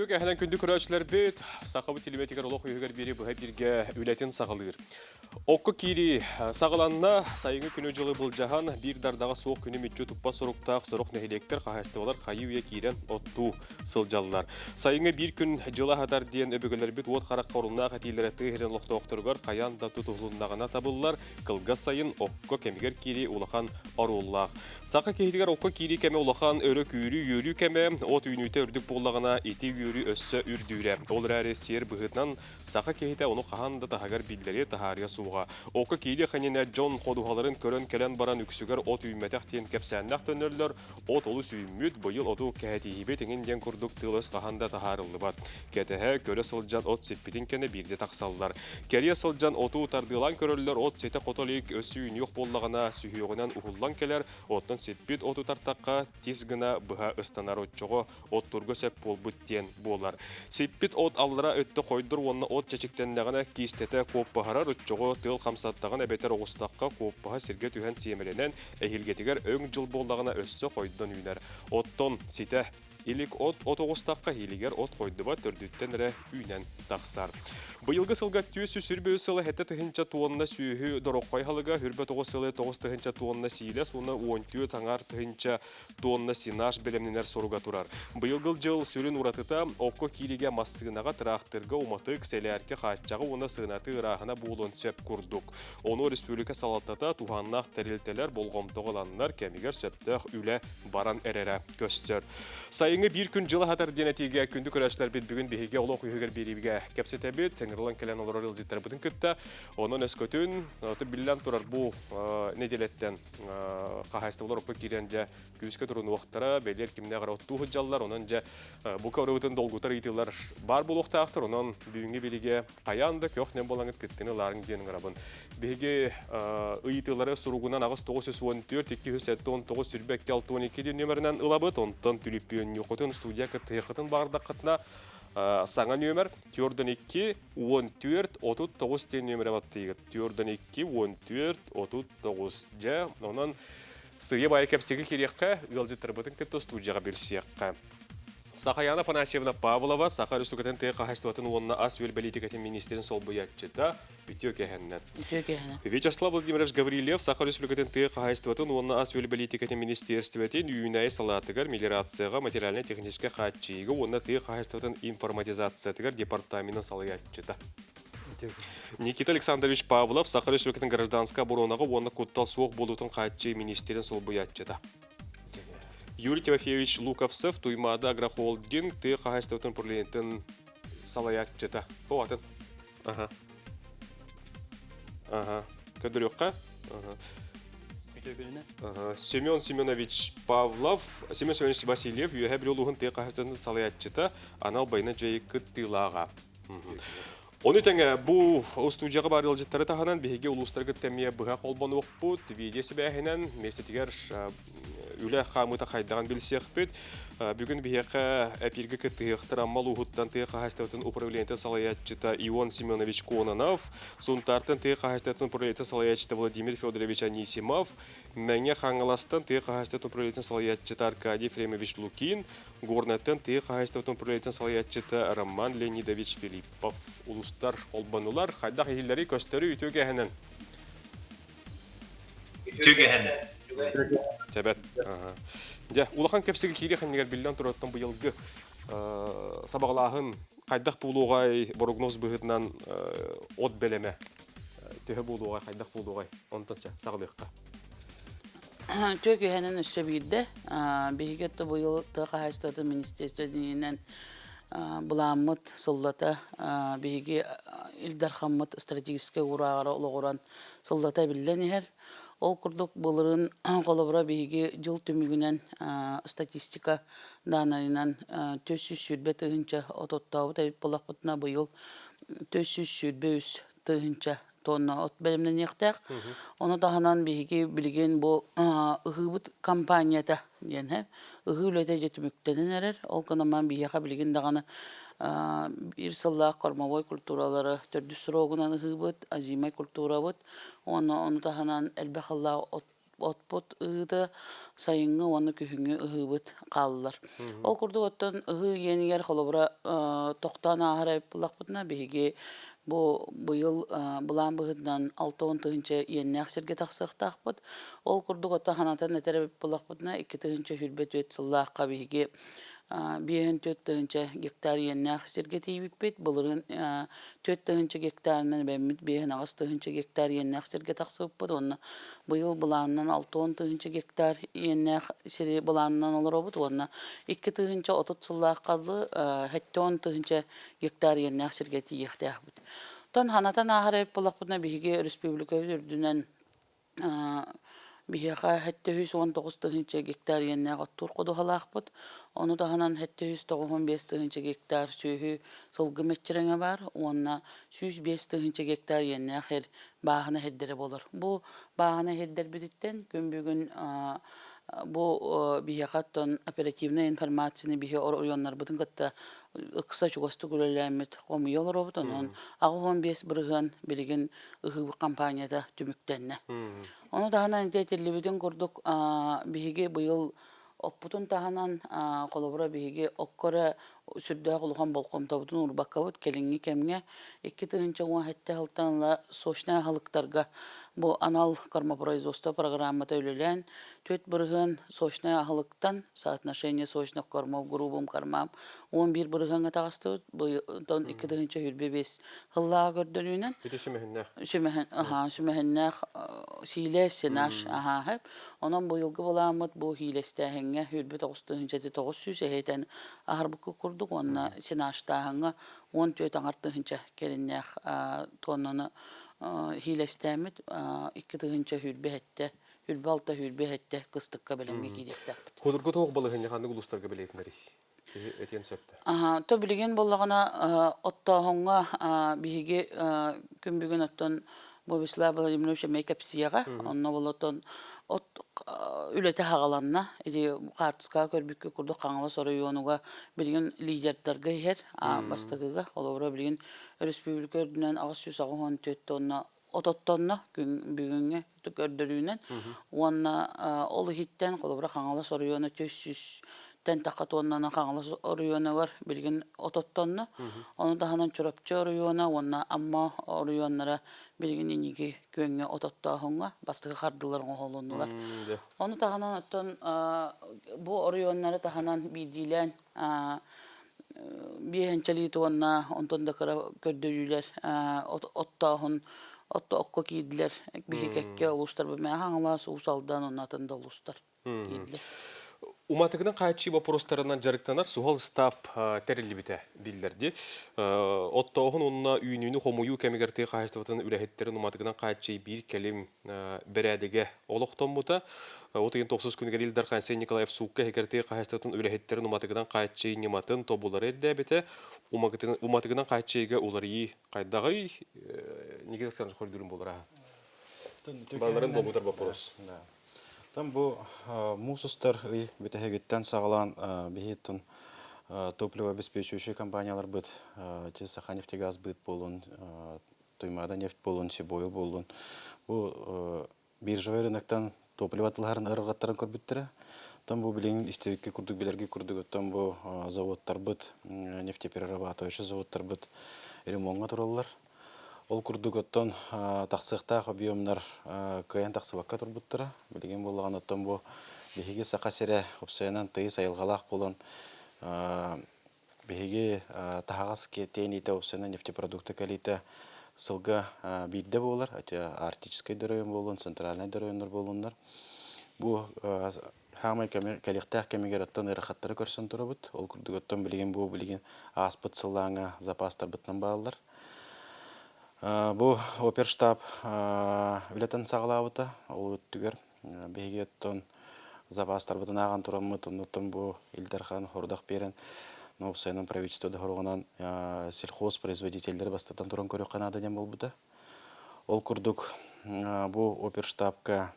Үтүө кэһэнэн күндү көрөөччүлэрбит, сахабыт телевизорыгар олох үһүгэр биэри быһа бииргэ үлэтин саҕалыыр. Окко киирии саҕаланна, сайыҥҥы күнү-дьылы былдьаһан, биир дардаҕа суох күнү мүччү туппат соруктаах сорох нэһилиэктэр хаһаайыстыбалар хайыы-үйэ киирэн оттуу сылдьаллар. Сайыҥҥы биир күн дьыл аһатар диэн өбүгэлэрбит уот харахха оруннаах этиилэрэ тыа сирин олохтоохторугар хайаан да тутуһулуннаҕына табыллар, кылгас сайын окко кэмигэр киирии улахан оруоллаах. Саха киһитигэр окко киирии кэмэ улахан өрө күүрүү, үөрүү кэмэ, от үүнүүтэ үрдүк буоллаҕына ити үөрүү өссө үрдүүрэ. Ол эрээри сиэр быһыытынан саха киһитэ ону хаһан да таһыгар биллэри таһаарыа суоҕа. Окко киириэх иннинэ дьон ходуһаларын көрөн кэлэн баран үксүгэр от үүммэтэх диэн кэпсээннээх төннөллөр, от олус үүммүт, быйыл оту кэһэтиһиибит иҥин диэн курдук тыл-өс хаһан да таһаарыллыбат. Кэтэһэ, көрө сылдьан от сиппитин кэннэ биирдэ тахсаллар. Кэрийэ сылдьан оту тардыалаан көрөллөр, от ситэ-хото илик, өссө үүнүөх буоллаҕына, сүһүөҕүнэн уһуллан кэлэр, оттон сиппит оту тартахха тис гына быһа ыстанар оччоҕо оттуурга сөп буолбут диэн буолар. Сиппит от аллара өттө хойдор уонна от чэчиктэннэҕинэ киистэтэ куоппаһарар, оччоҕо тыал хамсаттаҕын эбэтэр оҕустахха куоппаһа сиргэ түһэн сиэмэлэнэн, эһиилгэтигэр өҥ дьыл буоллаҕына өссө хойдон үүнэр. Оттон ситэ илик от от оҕустахха иһилигэр от хойдубат төрдүттэн эрэ үүнэн тахсар. Быйылгы сылга 423 сыла 7 тыһыынча туонна сүөһү дороххой аһылыга, 29 сылы 9 тыһыынча туонна сиилэс уонна 14 аҥаар тыһыынча туонна сенаж бэлэмнэнэр соруга турар. Быйылгы дьыл сүрүн уратыта окко кииригэ массыынаҕа, тыраахтырга уматык, сэлээркэ хааччаҕы уонна сыанаты ырааһына буолуон сөп курдук. Ону республика салалтата, туһааннаах тэрилтэлэр болҕомтоҕо ыланнар кэмигэр сөптөөх үлэ баран эрэрэ көстөр. Сайыҥҥы биир күн дьыл аһатар диэн этиигэ күндү көрөөччүлэрбит бүгүн биһиги олох үһүгэр биэриигэ кэпсэтэбит, ыҥырылан кэлэн олорор ыалдьыттарбытын кытта. Онон өскөтүн, биллэн турар бу нэдиэлэттэн хаһаайыстыбалар окко киирэн дьэ күүскэ турунуохтара, бэлиэр кимнээх эрэ оттуу сылдьаллар, онон дьэ бу көрүбүтүн долгутар ыйытыылар баар буолуохтаахтар, онон бүгүҥҥү биригэ хайаан да көх-нэм буолаҥыт кыттыны ылаарыҥ диэн ыҥырабын. Биһиги ыйытыылары суругунан 8 914 279 22 62 диэн нүөмэринэн ылабыт, онтон түлүпүөнньүөххүтүн студия кыттыһыаххытын баҕардаххытына саҥа нүөмэр 42 14 39 диэн нүөмэрэ баттыыгыт. 42 14 39. Дьэ, онон сыыйа баайы кэпсэтиигэ киириэххэ, ыалдьыттарбытын кытта студияҕа билсиэххэ. Сахаяна Афанасьевна Павлова, Саха Республикатын тыа хаһаайыстыбатын уонна ас-үөл бэлиитикэтин министрин солбуйааччыта, үтүө кэһэннэ. Үтүө кэһэнэ. Вячеслав Владимирович Гаврильев, Саха Республикатын тыа хаһаайыстыбатын уонна ас-үөл бэлиитикэтин министиэристибэтин үүнээйи салаатыгар, мелиорацияҕа, материальнай-техническэй хааччыйыыга уонна тыа хаһаайыстыбатын информатизациятыгар департаменын салайааччыта. Никита Александрович Павлов, Саха Республикатын гражданскай оборонаҕа уонна куттал суох буолуутун хааччыы министрин солбуйааччыта. Юрий Тимофеевич Луковцев, Туймаада агрохолдинг тыа хаһаайыстыбатын управлениетын салайааччыта. О, атын. Ага. Ага. Көрдөрүөххэ. Ага. Ага. Семен Семенович Павлов, Семен Семенович Васильев, Үөһээ Бүлүү улууһун тыа хаһаайыстыбатын салайааччыта, анал байына дьайыы кыттыылааҕа. Ону тэҥэ бу устуудьуйаҕа баар ыалдьыттары таһынан биһиги улуустаргыт эмиэ быһа холбонуохпут, видео сибээһинэн миэстэтигэр үлэ хаамыыта хайдаҕын билсиэхпит. Бүгүн биһиэхэ эпииргэ кыттыһыахтар Амма улууһуттан тыа хаһаайыстыбатын управлениетын салайааччыта Ион Семенович Кононов, Сунтаартан тыа хаһаайыстыбатын управлениетын салайааччыта Владимир Федорович Анисимов, Мэҥэ Хаҥаластан тыа хаһаайыстыбатын управлениетын салайааччыта Аркадий Ефремович Лукин, Горнайтан тыа хаһаайыстыбатын управлениетын салайааччыта Роман Леонидович Филиппов улуустар холбонулар. Хайдах иһиллэри көстөрү үтүө кэһэнэн. Үтүө кэһэнэн. Чэбэт. Дьэ, улахан кэпсиги киири ханнигэр биллэн турартан быйылгы сабаҕалааһын хайдах буолуоҕай прогноз быһыытынан от бэлэмэ төһө буолуоҕай, хайдах буолуоҕай? Онтон саҕалыахха. Үтүө күһэнэн өссө биирдэ биһиги өттө быйыл тыа хаһаайыстыбатын министерствотинэн былааммыт сыллата биһиги Ил Дархаммыт стратегическай уурааҕар олоҕуран сыллата эбиллэн иһэр. Ол курдук былырыын холобура биһиги дьыл түмүгүнэн статистика даанайынан 420 тыһыынча от оттообут эбит буоллахпытына быйыл 423 тыһыынча тонна от бэлэмнэниэхтээх. Ону таһынан биһиги билигин бу ыһыыбыт компанията диэн ыһыы үлэтэ дьэ түмүктэнэн эрэр. Ол гынан биһиэхэ билигин даҕаны биир сыллаах кормовой культуралары төрдүс срогунан ыһыыбыт, озимай культурабыт. Уонна ону таһынан элбэх сыллаах от Отпут ыһыыта сайыҥҥы уонна күһүҥҥү ыһыыбыт хааллар. Ол курдук оттон ыһыы иэнигэр холобура тохтоон ааһар эбит буоллахпытына, биһиги бу быйыл былаан быһыытынан 60 тыһыынча иэннээх сиргэ тахсыахтаахпыт. Ол курдук оттон ханатан этэр эбит буоллахпытына, 2024 сыллаахха биһиги 54 тыһыынча гектар иэннээх сиргэ тиийбиппит. Былырыын 4 тыһыынча гектарынан эбэммит 58 тыһыынча гектар иэннээх сиргэ тахсыбыппыт уонна быйыл былаанынан 60 тыһыынча гектар иэннээх сири былаанынан олоробут уонна 2030 сыллаахха дылы 70 тыһыынча гектар иэннээх сиргэ тиийиэхтээхпит. Тон ханатан ааһар эбит буоллахпытына, биһиги республикабыт үрдүнэн биһиэхэ 719 тыһыынча гектар иэннээх оттуур ходуһалаахпыт. Ону таһынан 795 тыһыынча гектар сүөһү сылгы мэччирэҥэ баар уонна 105 тыһыынча гектар иэннээх эр бааһына сирдэрэ буолар. Бу бааһына сирдэрбититтэн күн бүгүн бу биһиэхэ оттон оперативнай информацияны биһи оройуоннарбытын кытта ыкса чугастык үлэлээммит хомуйа олоробут. Онон 85% билигин ыһыы компанията түмүктэннэ. Ону таһынан ити этиллибитин курдук биһиги быйыл оппутун таһынан холобура биһиги окко эрэ сүрдээх улахан болҕомтобутун уурбаккабыт кэлиҥҥи кэмҥэ 2017 сылтан ыла сочнай аһылыктарга бу анал кормопроизводство программата үлэлээн 4% сочнай аһылыктан соотношение сочных кормов грубым кормам 11 бырыһыаҥҥа таҕыстыбыт. Быйыл 2025 сыллааҕы көрдөрүүнэн. Ити сүмэһиннээх. Сүмэһин, аха, сүмэһиннээх сиилэс, сенаж, аха. Онон быйылгы былааммыт бу хиилэстээһиҥҥэ 29 900 эһэтэн аһарбыкка курдук уонна сенажтааһыҥҥа 14 аҥар тыһыынча кэриннээх тоннаны хиилэстээммит 2027 26 27 кыстыкка бэлэмҥэ киириэхтээхпит. Худургу тоҕ балыһынньа ханнык улуустарга билетинери? Киһи этиэн сөптө. То билигин буоллаҕына оттооһуҥҥа биһиги күн бүгүн оттон бу Вячеслав Владимирович эмиэ кэпсиэҕэ. Онно болотон от үлэтэ хаҕаланна. Ити хаартыскаҕа көрбүккэ курдук Хаҥалас оройуонуга билигин лидердарга иһэр бастакыга. Холобура билигин өрөспүүбүлүкэ үрдүнэн 884 тонна ототтонно күн бүгүҥҥү көрдөрүүнэн уонна ол иһиттэн холобура Хаҥалас оройуона 400-тэн тахха тоннаны Хаҥалас оройуонугар билигин ототтонно. Ону таһынан Чурапчы оройуона уонна Амма оройуоннара билигин инники күөҥҥэ ототтооһуҥҥа бастакы хардыылар оҥоһулуннулар. Ону таһынан оттон бу оройуоннары таһынан биирдиилээн биэһинчэлии уонна онтон да кыра көрдөрүүлэр оттооһун отто окко киирдилэр биһи кэккэ улуустар бу Хаҥалас, Уус Алдан онно атын да улуустар киирдилэр. Уматыгынан хааччыы боппуруостарынан дьарыктанар суһал ыстаап тэриллибитэ биллэрди. Оттооһун уонна үүнүүнү хомуйуу кэмигэр тыа хаһаайыстыбатын үлэһиттэрин уматыгынан хааччыы биир кэлим бэрээдэгэ олохтоммута. От ыйын тохсус күнүгэр Ил Дархан Айсен Николаев суукка иһигэр тыа хаһаайыстыбатын үлэһиттэрин уматыгынан хааччыы ньыматын тобулары ирдээбитэ. Уматыгынан хааччыйыыга уларыйыы хайдаҕый? Никита Александрович хордуурун буолара. Балларын бобутар вопрос. Там бу муус устар ый бүтэһигиттэн саҕалаан биһиттэн топливо обеспечивающий компанияларбыт Саханефтегаз быт буолун, Туймаада нефть буолун, Сибойл буолун бу биржевой рыноктан топливо атылаһарын ырҕаттарын көрбүттэрэ. Оттон бу билигин истибикки курдук билэрги курдук оттон бу заводтарбыт нефтеперерабатывающий заводтарбыт ремоҥҥа тураллар. Ол курдук оттон тахсыахтаах объемнар кыайан тахсыбакка турбуттара. Билигин буоллаҕына оттон бу биһиги Саха сирэ уопсайынан тыйыс айылҕалаах буолан биһиги таһаҕас тиэниитэ уопсайынан нефтепродукты кэлиитэ сылга биирдэ буолар. Арктическай да оройуон буоллун, центральнай да оройуоннар буоллуннар. Бу хаамай кэлиэхтээх кэмигэр оттон ыарахаттары көрсөн турабыт. Ол курдук оттон билигин бу билигин ааспыт сыллааҥҥа запастарбытынан бааллар. Бу оперштаб үлэтин саҕалаабыта. Ол өттүгэр биһиги оттон запастарбытын ааҕан тураммыт, оннуттан бу Ил Дархан хордох биэрэн, уопсайынан правительство да хоругунан сельхозпроизводителлэри бастатан туран көрүөххэ наада диэн буолбута. Ол курдук бу оперштабка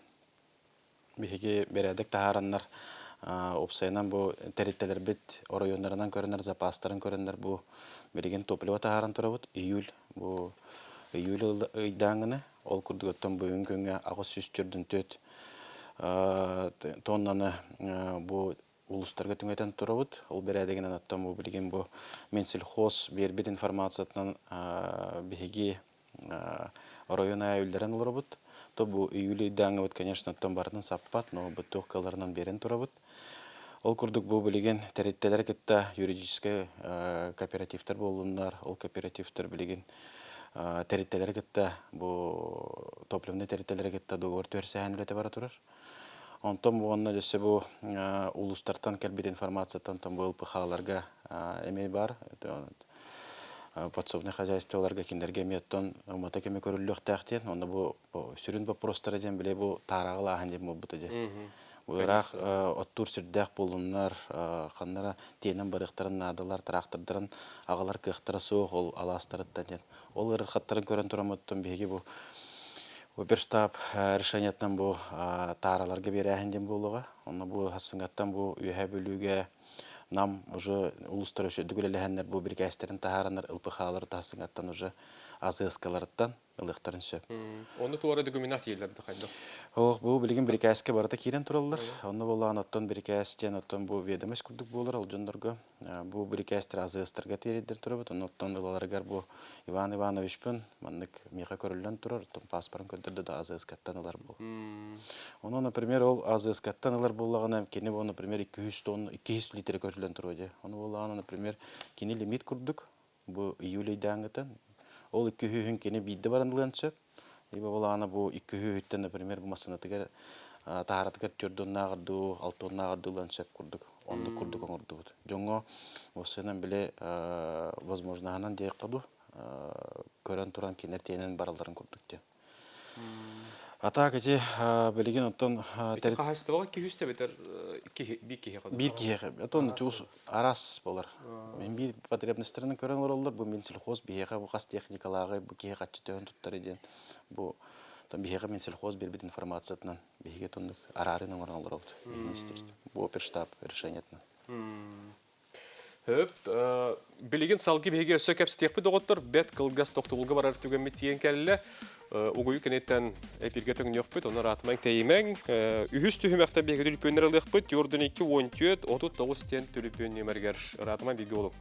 биһиги бэрээдэк таһаараннар уопсайынан бу тэрилтэлэрбит оройуоннарынан көрөнөр запастарын көрөннөр бу билигин топливо таһааран турабыт июль бу июль ыйдааҥҥыны ол курдук оттон бүгүн күҥҥэ 844 тоннаны бу улуустарга түҥэтэн турабыт. Ол бэрээдэгинэн оттон бу билигин бу Минсельхоз биэрбит информациятынан биһиги оройуон аайы үллэрэн олоробут. То бу июль ыйдааҥҥыбыт, конечно, оттон барытын саппат, но бу туох кыалларынан биэрэн турабыт. Ол курдук бу билигин тэрилтэлэр кытта юридическай кооперативтар буоллуннар, ол кооперативтар билигин тэрилтэлэри кытта бу топливнай тэрилтэлэри кытта договор түһэрсэһэн үлэтэ бара турар. Онтон бу уонна өссө бу улуустартан кэлбит информацияттан бу ЛПХ-ларга эмиэ бар. Подсобный хозяйстволарга кинилэргэ эмиэ оттон умата кэми көрүллүөхтээх диэн. Онно бу сүрүн боппуруостара диэн бile бу таарааҕылааһын диэн буолбута диэн. Бу ыраах оттуур сирдээх буолуннар, ханнара тиэнэн барыахтарын наадалар, тыраахтырдарын аҕалар кыахтара суох ол алаастарыттан диэн. Ол ыарырхаттарын көрөн тураммыттан биһиги бу оперштаб решениеттан бу таараларга биэрээһин диэн буолуоҕа. Онно бу хассыҥаттан бу Үөһээ Бүлүүгэ Нам уже улуустар өссө үлэлэһэннэр бу бирикээстэрин таһаараннар ЛПХ-лары таһсыҥаттан уже АЗС-каларыттан ылыахтарын сөп. Ону туора документах дииллэр да хайдах? Ох, бу билигин бирикээскэ барыта киирэн тураллар. Онно буоллаҕына оттон бирикээс диэн оттон бу ведомость курдук буолар ол дьоннорго. Бу бирикээстэр АЗС-тарга тиэрдэр турабыт. Онно оттон ылаларыгар бу Иван Ивановичпын маннык миэхэ көрүллэн турар, оттон паспорын көрдөрдө да АЗС-каттан ылар бу. Ону, например, ол АЗС-каттан ылар буоллаҕына, кини бу, например, 200 тонна, 200 литр көрүллэн туруо дии. Ону буоллаҕына, например, кини лимит курдук бу июль ыйдааҥҥытын ол 200-үн кини биирдэ баран ылыан сөп. Либо буоллаҕына бу 200-үттэн, например, бу массыынатыгар таһаратыгар 4 тоннааҕар дуу, 6 тоннааҕар дуу ылыан сөп курдук. Оннук курдук оҥордубут. Дьоҥҥо уопсайынан били возможноһынан диэххэ дуу, көрөн туран кинилэр тиэнэн баралларын курдук диэн. А так ити билигин оттон Ити хаһаайыстыбаҕа 200 эбэтэр биир киһиэхэ биир киһиэхэ отон араас болар. Мен биир потребностьтарын көрөн олороллор. Бу Минсельхоз биһиэхэ бу хас техникалааҕы бу киһи хаччы төһөн туттар диэн бу биһиэхэ Минсельхоз биэрбит информациятынан биһиги тоннук араарын оҥорон олоробут министерство. Бу оперштаб решениетынан. Хөп, билигин салгыы биһиги өссө кэпсэтиэхпит доҕоттор, бэт кылгас тохтобулга барар түгэммит тиийэн кэллэ. Угуйу кэнниттэн эпиргэ төҥнүөхпүт, онно ыраатымаҥ тэйимэҥ. Үһүс түһүмэхтэн биһиги түлүпүөннэр ылыахпыт, 42 14 39 диэн түлүпүөн нүөмэригэр ыраатымаҥ бииргэ буолуҥ.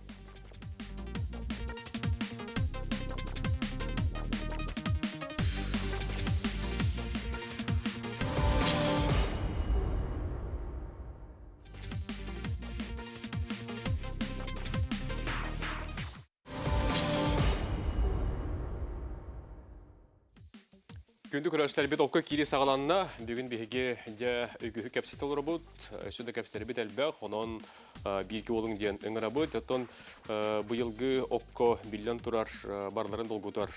Күндү көрөөччүлэрбит окко киири саҕаланна. Бүгүн биһиги дьэ үгүһү кэпсэтэ олоробут. Өссө да кэпсэтэрбит элбэх. Онон бииргэ буолуҥ диэн ыҥырабыт. Оттон быйылгы окко биллэн турар барыларын долгутар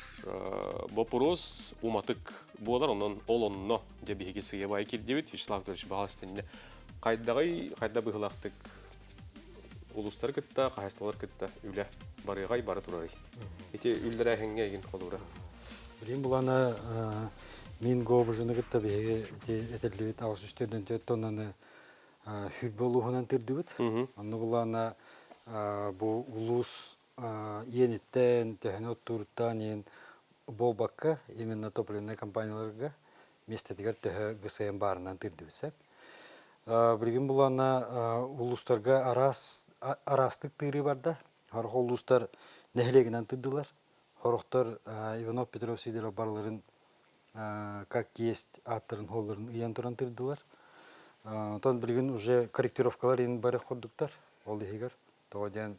боппуруос уматык буолар. Онон ол онно дьэ биһиги сыйабай кирдибит. Вячеслав Анатольевич баҕас Хайдаҕый, хайда быһыылаахтык улуустары кытта, хаһаайыстыбалар кытта үлэ барыаҕай, бара турарый? Ити үллэрээһиҥҥэ эйигин холуура. Билим булана мин гообужуну кытта биһиги ити этиллибит 804 тоннаны хүрбэ улууһунан тырдыбыт. Онно булана бу улуус иэниттэн, төһөнү оттууруттан иэн буолбакка, именно топливнай компанияларга миэстэтигэр төһө ГСМ баарынан тыырдыбыт сөп. Билигин булана улуустарга араас араастык тыырыы барда. Сорох улуустар нэһилиэгинэн тыырдылар. Сорохтор Иванов Петров Сидоров барыларын как есть ааттарын хуолларын ыйан туран тыырдылар. Онтон билигин уже корректировкалар ин бары курдуктар ол иһигэр. Тоҕо диэн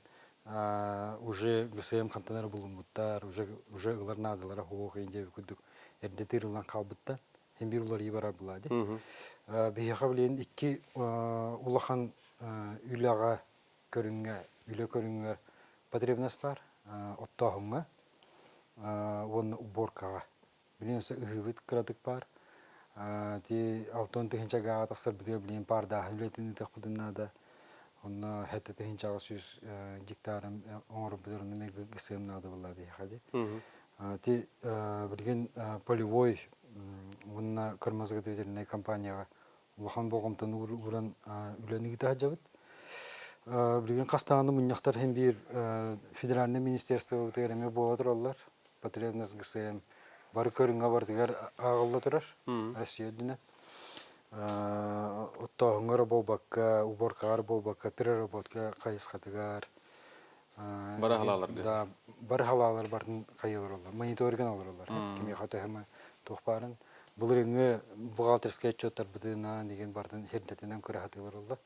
уже ГСМ хантан эрэ булуммуттар, уже уже ылар наадалара суох диэби курдук эрдэ тыырыллан хаалбыттар. Һин биир уларыйыы барар буолаа дии. Биһиэхэ билигин икки улахан үлэҕэ көрүҥҥэ, үлэ көрүҥүгэр потребность баар. Оттооһуҥҥа уонна уборкаҕа. Билигин өссө ыһыыбыт кыратык баар. Ти 60 тыһыынча гаҕа тахсарбытыгар билигин паардааһын үлэтин ыытыахпытын наада. Онно 7 800 гектарын оҥорорбутугар онно эмиэ ГСМ наада буолла биһиэхэ дии. Ти билигин полевой уонна кормозаготовительнай компанияҕа улахан болҕомтону ууран үлэни ыыта сылдьабыт. Билигин хас даҕаны мунньахтар иһин биир федеральнай министерствобытыгар эмиэ буола тураллар. Потребность ГСМ бары көрүҥҥэ барытыгар ааҕылла турар Россия үрдүнэн. Оттооһуҥҥа эрэ буолбакка, уборкаҕа эрэ буолбакка, переработка хайысхатыгар Бары халааларга. Да, бары халаалар барын хайыылар мониторинг олороллор. Кимиэхэ төһөмө туох баарын. Былырыыҥҥы бухгалтерскай отчеттарбытынан деген бартын хирдэтинэн кыраһатыылар олла.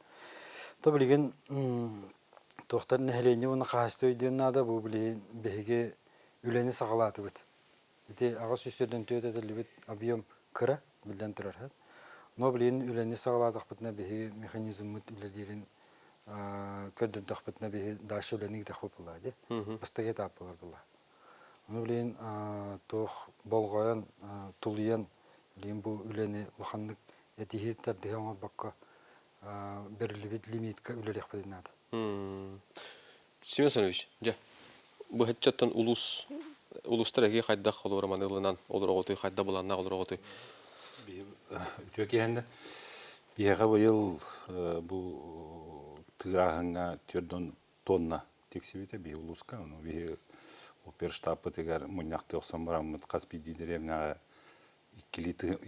То билигин туохтан нэһилиэнньэ уонна хаһаайыстыба өйдүөн наада бу билигин биһиги үлэни саҕалаатыбыт. Ити 804 этиллибит объем кыра, биллэн турар. Но билигин үлэни саҕалаатахпытына биһиги механизммыт үлэлиирин көрдөрдөхпүтүнэ биһи дальше үлэни ыытахпыт буолла дии. Бастакы этап буолар буолла. Ону билигин туох болҕойон, тулуйан билигин бу үлэни улаханнык этиһи тардыһа оҥорбокко бэриллибит лимитка үлэлиэхпитин наада. Семен Семенович, дьэ, быһаччаттан улуус улуустар эһиги хайдах холуора манылынан олороҕутуй, хайда былааннаах олороҕутуй? Үтүө киһэннэ биһиэхэ быйыл бу тыгааһыҥҥа 4 тонна тиксибитэ биһи улууска. Ону биһи оперштабпытыгар мунньахтыы охсон бараммыт хас биирдии дэриэбинэҕэ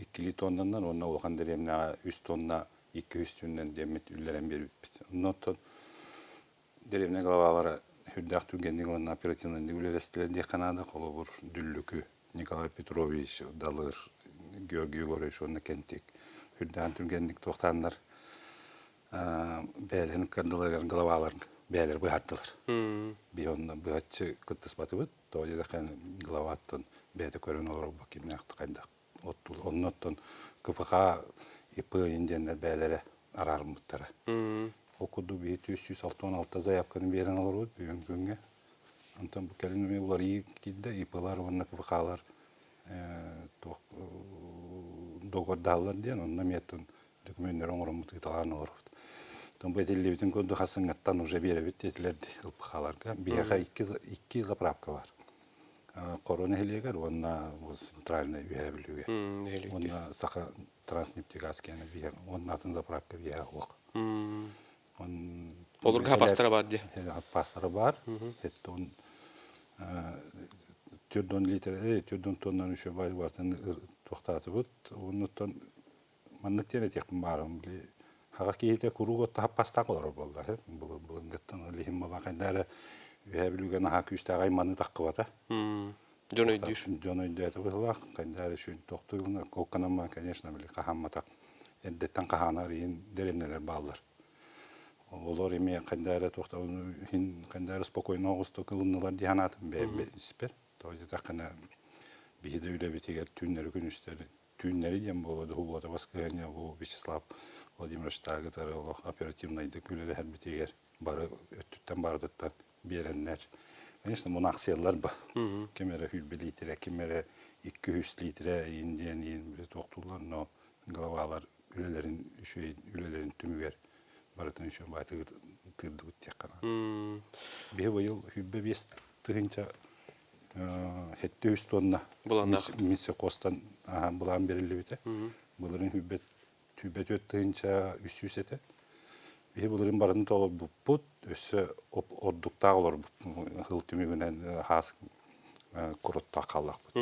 иккилии тоннаннар уонна улахан дэриэбинэҕэ үс тонна икки үс түннэн диэммит үллэрэн биэрбиппит. Оннуттан дэриэбинэ главалара сүрдээх түргэнник уонна оперативнайдык үлэлэстилэр диэххэ наада. Холобур, Дүллүкү Николай Петрович, Далыр Георгий Егорович уонна Кентик сүрдээх түргэнник туохтааннар бэйэлэрин ыккардыларыгар главалар бэйэлэр быһаардылар. Биһи онно быһаччы кыттыспатыбыт. Тоҕо диэтэххэ главаттан бэйэтэ көрөн олорорбут кимнээх хайдах оттул. Оннуттан КФХ ИП диэннэр бэйэлэрэ араарыммыттара. Ол курдук биһи 466 заявканы биэрэн олоробут бүгүн күҥҥэ. Онтон бу кэлин эмиэ уларыйыы киирдэ ИП-лар уонна КФХ-лар туох договордаһаллар диэн онно эмиэ докумүөннэри оҥороммут ыыталаан олоробут. Оттон бу этиллибитин курдук хасыҥҥаттан уже биэрэбит диэтилэр ЛПХ-ларга. Биһиэхэ икки заправка бар. Хоро нэһилиэгэр уонна центральный Үөһээ Бүлүүгэ. Уонна Саха Транснефтегаз киэнэ биһиэхэ уонна атын заправка биһиэхэ суох. Олорго хапастара бар дии. Хапастара бар. Хеттон 4 литр, 4 тоннан еще бар бартын туохтаатыбыт. Оннуттан Маннык диэн этиэхпин баарым, били хаҕа киһитэ куруук отто хаппастаах олорор буолла. Былыргыттан ол иһин буолан хайда эрэ Үөһээ Бүлүүгэ наһаа күүстээх айманыы таххыбата. Дьон өйдүүр. Дьон өйдөөтө быһыылаах. Хайда эрэ сүн тохтуу куокканамман, конечно, били хаһаамматах. Эрдэттэн хаһаанар иһин дэриэбинэлэр бааллар. Олор эмиэ хайда эрэ туохта иһин хайда эрэ спокойно оҕустук ылыннылар дии санаатым бэйэм испэр. Тоҕо диэтэххинэ биһи да үлэбитигэр түүннэри-күнүстэри түүннэри диэн буолуо духубуота баскыһыанньа бу Вячеслав Владимировичтааҕы кытары олох оперативнайдык үлэлэһэрбитигэр бары өттүттэн барытыттан биэрэннэр конечно мунаахсыйаллар ба ким эрэ сүүрбэ лиитирэ ким эрэ 200 лиитирэ иин диэн иин туохтууллар но главалар үлэлэрин үчүгэй үлэлэрин түмүгэр барытын үчүгэй баайтыгы тыырдыбыт диэххэ наада биһи быйыл 25 тыһыынча 700 тонна миссекостан былаан бериллибитэ. Былырын сүүрбэ түөрт тыһыынча 300 этэ. Биһи былырын барын толорбуппут, өссө ордуктаах олорбут хыл түмүгүнэн хаас куруттаах хааллахпыт.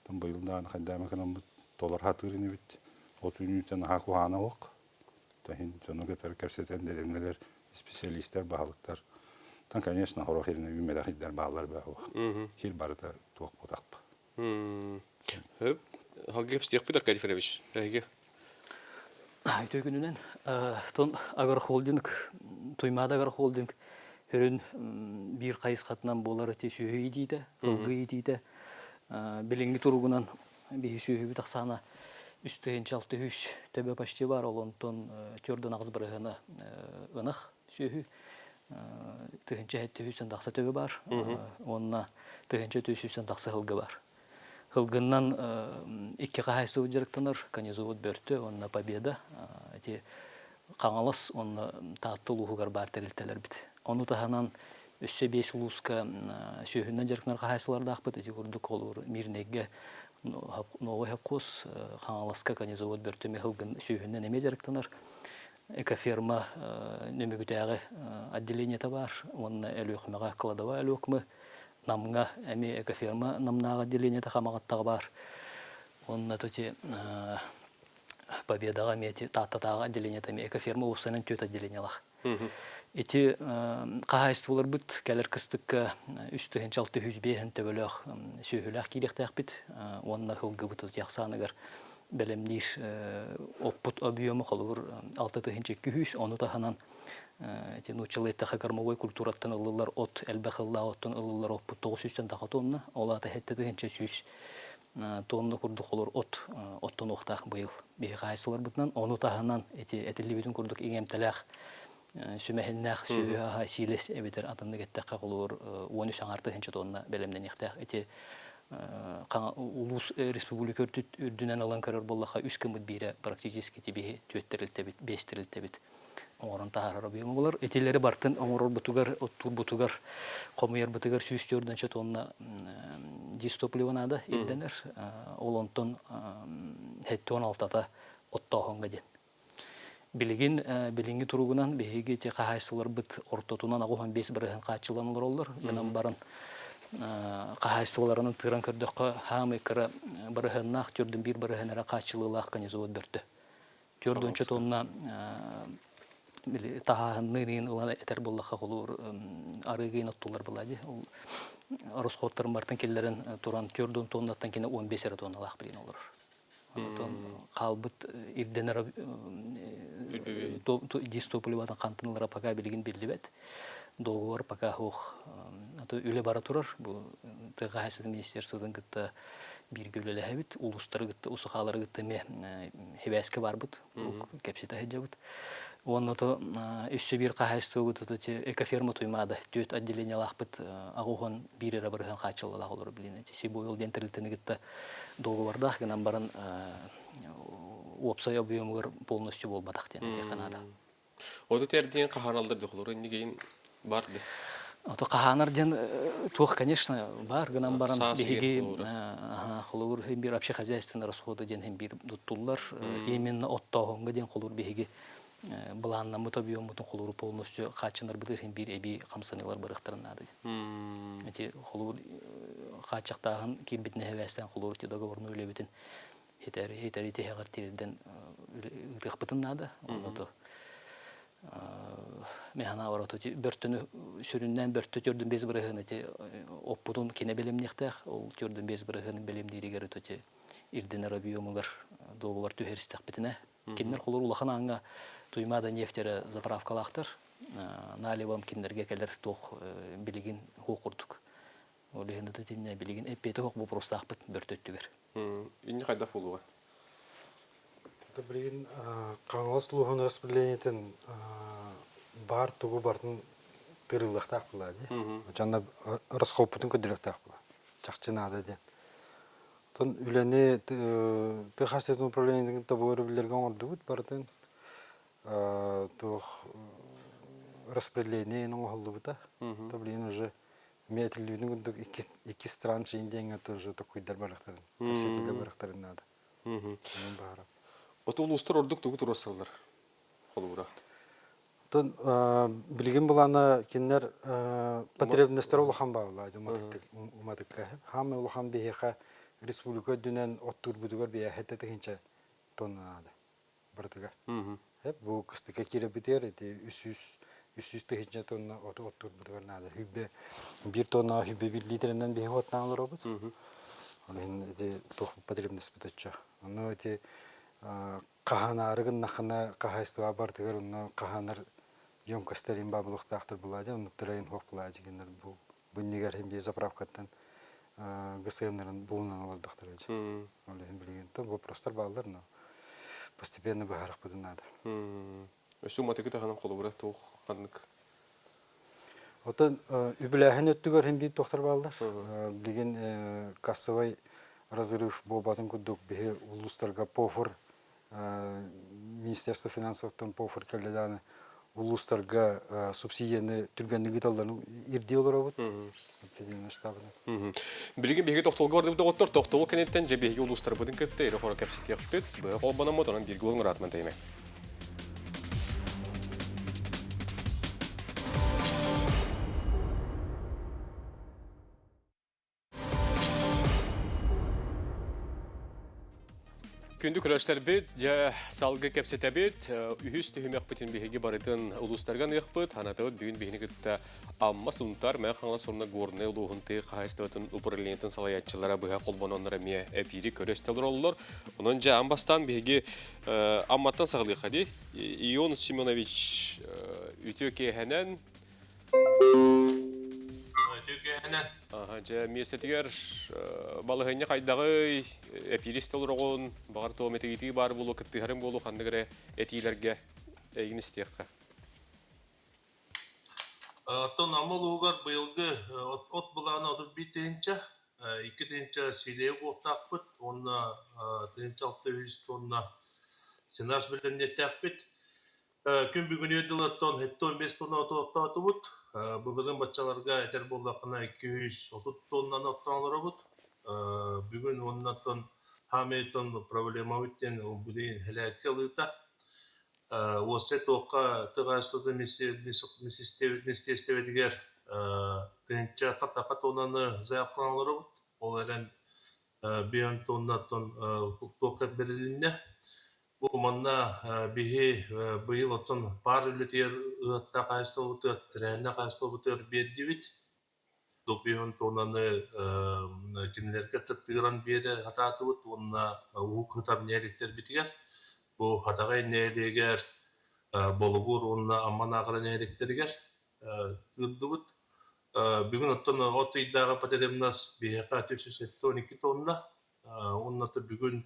Быйыл даҕаны хайдаама кынаммыт толор хатыыр инибит. От үүнүүтэн аһаа куһаана ох. Таһин дьону кытары кэпсэтэн дэриэбинэлэр специалистар, баһылыктар. Тан, конечно, хорох хирine үүммэтэх хирдэр бааллар баа Хир барыта туох буотахпа. Хөп, халгы кэпсиэхпит Аркадий Федорович. Эһиги. Үтүө күнүнэн тон агрохолдинг Туймаада агрохолдинг хүрүн биир хайысхатынан буолар ити сүөһү иитиитэ, ылгы иитиитэ билиҥҥи туругунан биһи сүөһүбүт ахсаана 3 600 төбө почти бар, ол онтон 4,8 бырыһыана ынах сүөһү 1700 тахса төбө бар, уонна 1400 тахса сылгы бар. Сылгыннан икки хаһаайыстыбыт дьарыктанар, Конезовод Бөртө уонна Победа, ити Хаҥалас уонна Таатта улууһугар баар тэрилтэлэрбит. Ону таһынан өссө биэс улууска сүөһүнэн дьарыктанар хаһаайыстыбалардаахпыт. Ити курдук холобур Мирнэйгэ Новый Хопкуос, Хаҥаласка Конезовод Бөртө эмиэ сылгын сүөһүнэн эмиэ дьарыктанар. Экоферма Нөмүгүтээҕи отделениета баар уонна Өлүөхүмэҕэ кладовая Өлүөхүмэ, Намҥа эмиэ экоферма Намнааҕы отделениета Хамаҕаттаҕа баар. Уонна ити. Победаҕа эмиэ ити Тааттатааҕы отделениета эмиэ экоферма уопсайынан түөрт отделениелаах. Ити хаһаайыстыбаларбыт кэлэр кыстыкка 3605 төбөлөөх сүөһүлээх киириэхтээхпит уонна сылгыбыт ахсааныгар бэлэмниир оппут объема холобур 6200, ону таһынан ити нууччалыы эттэххэ кормовой культураттан ылыллар от элбэх ыллаах оттон ылыллар оппут 900 таха тонна, ол аата 7100 тонна курдук холор от оттонуохтаах быйыл биһи хаһаайыстыбаларбытынан. Ону таһынан ити этиллибитин курдук иҥэмтэлээх сүмэһиннээх сүөһү аһа сиилэс эбэтэр атыннык эттэххэ холобур 13 аҥаар тыһыынча тонна бэлэмнэниэхтээх. Ити улуус республика үрдүнэн ылан көрөр буоллахха үс гыммыт биирэ практически биһи түөрт тэрилтэбит, биэс тэрилтэбит оҥорон таһаарар объема булар. Итилэри бартын оҥорорбутугар, оттуурбутугар, хомуйарбытыгар 104 тонна дистопливо наада ирдэнэр. Ол онтон 76-та оттооһуҥҥа диэн. Билигин билиҥҥи туругунан биһиги ити хаһаайыстыбаларбыт ортотунан 85% хааччыллан олороллор. Гынан баран хаһаайыстыбаларынан тыыран көрдөххө, хаамый кыра бырыһыаннаах, төрдүн биир бырыһыан эрэ хааччылыылаах конезовод бөртө. 4 тонна били таһааһынныын ылан этэр буоллахха холуур арыгыын оттулар буолла дии. Ол расходтарын бартын киллэрэн туран 4 тоннаттан кини 15 эрэ тонналаах билин олорор. Онтон хаалбыт ирдэнэр дистопливатын хантан ылара пока билигин биллибэт. Договор пока суох. Үлэ бара турар. Бу тыа хаһаайыстыбатын министерствотын кытта бииргэ үлэлэһэбит. Улуустары кытта, усухаалары кытта эмиэ хибээскэ барбыт. Кэпсэтэ сылдьабыт. Уонна то өссө биир хаһаайыстыбабыт экоферма Туймаада түөрт отделениелаахпыт аҕуһун биир эрэ бырыһан хааччыллалаах олору билин. Сибойл диэн тэрилтэни кытта договордаах гынан баран уопсай объемугар полностью буолбатах диэн этиэххэ наада. Оту тэрдиэн хаһааналлар дохолору иннигейин бар да. Ото хаһаанар диэн туох, конечно, бар гынан баран биһиги холобур биир общехозяйственный расходы диэн биир туттуллар. Именно оттооһуҥҥа диэн холобур биһиги былааннаммыт объеммутун холобур полностью хааччынарбытыгар иһин биир эбии хамсаныылар барыахтарын наада диэн. Эти холобур хааччахтааһын киирбитин эһэбээстээн холобур ити договорной үлэбитин хитэри хитэри тиһэҕэр тириэрдэн ыытыахпытын наада. Онно то механаабар ото бөртөнү сүрүннээн бөртө төрдүн бес бырыһын ити оппутун кине бэлэмниэхтээх. Ол төрдүн бес бырыһын бэлэмнииригэр ити ирдэнэр объемугар договор түһэристэхпитинэ Кинилэр холор улахан ааҥҥа Туймаада нефть эрэ заправкалаахтар. Наливам кинилэргэ кэлэр туох билигин хуох курдук. Ол иһин итиннэ билигин эппиэти хуох боппуруостаахпыт бөртөттүгэр. Инни хайдах буолуоҕа? Билигин Хаҥалас улууһун распределениетын баар тугу барытын тыырыллыахтаах буолаа дии. Дьонно расхоппутун көрдөрүөхтээх буолаа. Чахчы наада диэн. Оттон үлэни тыа хаһаайыстыбатын управлениетын кытта бу өрөбүллэргэ оҥордубут барытын туох распределение оҥоһуллубута. То билигин уже эмиэ этиллибитин курдук икки стран шейин диэҥҥэ тоже токуйдар барыахтарын, кэпсэтиилэр барыахтарын наада. Онон баара. Оту улуустар ордук тугу туруорсаллар холобура? Оттон билигин былаана кинилэр потребностара улахан бааллар уматыкка. Хаамай улахан биһиэхэ республика үрдүнэн оттуурбутугар биэһэ тыһыынча тонна наада барытыгар. Бу кыстыкка киирэбитигэр ити 300 тыһыынча тонна оту оттуурбутугар наада. Хүббэ биир тонна хүббэ биир литрэнэн биһиги оттаан олоробут. Ол иһин ити туох потребностьпыт оччо. Ону ити хаһаанаары гыннаххына хаһаайыстыба бардыгар онно хаһаанар емкостарин баабылыктаахтар булаадьа оннуктарайын хуох булаадьы геннер бу буннигар хин бии заправкаттан ГСМнарын булунан олордохтор эдьи ол иһин билигин то вопростар бааллар но постепенно быһаарахпытын наада. Өссө уматыгы таһынан холобура туох ханнык Оттон үбүлээһин өттүгэр хин биир туохтар бааллар. Билигин кассовай разрыв буолбатын курдук биһи улуустарга ПОФР Министерство финансовтан ПОФР кэллэ даҕаны улуустарга субсидияны түргэнник ыыталларын ирдии олоробут. Билигин биһиги тохтолго бардыбыт доҕоттор, тохтобул кэнниттэн дьэ биһиги улуустарбытын кытта ирэ-хоро кэпсэтиэхпит. Быһа холбономмут, онон бииргэ буолуҥ ыраатыман тэйимэ. Күндү көрөөччүлэрбит, дьэ салгы кэпсэтэбит. Үһүс түһүмэхпитин биһиги барытын улуустарга аныахпыт. Анатыбыт бүгүн биһини кытта Амма, Сунтаар, Мэҥэ Хаҥалас уонна Горнай улууһун тыа хаһаайыстыбатын управлениетын салайааччылара быһа холбононнор эмиэ эпиири көрө истэ олороллор. Онон дьэ аан бастаан биһиги Амматтан саҕалыахха дии. Ион Семенович үтүө киэһэнэн Үтүө Аха, дьэ, миэстэтигэр балаһыанньа хайдаҕый, эпииристэ олороҕун, баҕар туом этигитии баар буолуо, кыттыһарыҥ буолуо ханнык эрэ этиилэргэ эйигин истиэххэ. Оттон Амма улууһугар быйылгы от былаана 31 тыһыынча, 2 тыһыынча сиилэйэ уоттаахпыт уонна 1600 тонна сенаж бэлэмниэттээхпит. Күн бүгүнү дылыттан 75 тонна оту оттоотубут. Былырыын баччаларга этэр буоллаххына 230 тоннаны оттоон олоробут. Бүгүн уоннаттан хаамыйтан проблемабыт диэн билигин хэлээккэ ылыыта. Уоссай туохха тыҕаастыта министиэристибэтигэр тыһыынча тапака тоннаны заявкалаан олоробут. Ол эрэн биэн тоннаттан туохха бэрилиннэ. Бу манна биһи быйыл оттон паар үлэтигэр ыһыахтаах хаһаайыстыбабытыгар, тэрээһиннээх хаһаайыстыбабытыгар биэрдибит. Допиһын туонаны кинилэргэ тыыран биэрэ сатаатыбыт уонна уу кытар нэһилиэктэрбитигэр бу Хатаҕай нэһилиэгэр, Болугур уонна Амма Наахара нэһилиэктэригэр тыырдыбыт. Бүгүн оттон от ыйдааҕы потребность биһиэхэ 372 тонна. Уонна бүгүн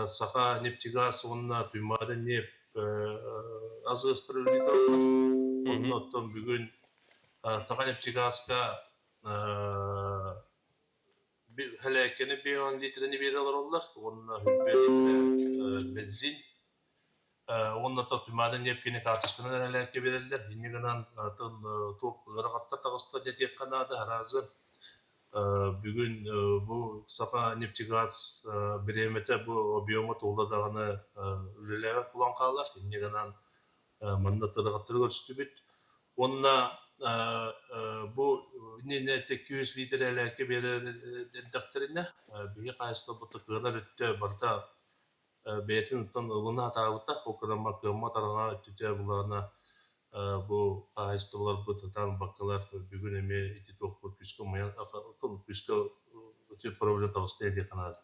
Саха нефтегаз уонна Туймаада нефть азыастар үлэлии тураллар. Онно оттон бүгүн Саха нефтегазка хэлээккэни 50 литрени биэрэ олороллор уонна 100 литрэ бензин уонна Туймаада нефткини карточканан хэлээккэ биэрэллэр. Инньэ гынан туох ыарахаттар таҕыста диэтиэххэ наада аразы Бүгүн бу Саха нефтегаз бириэмэтэ бу объема туолла даҕаны үлэлээбэт буолан хаалар. Инньэ гынан манна тырыҕаттары көрүстүбүт. Уонна бу иннинэ 200 литрэ элээккэ биэрэр эрдэхтэринэ биһи хаһаайыстыбабыт кыанар өттө барыта бэйэтин оттон ылына сатаабыта. Ол гынан кыаммат араҥа өттүтэ былаана бу хаһаайыстыбаларбыт ытаан баккалар бүгүн эмиэ ити туохпут күүскэ умайан күүскэ проблема таҕыста диэххэ наада.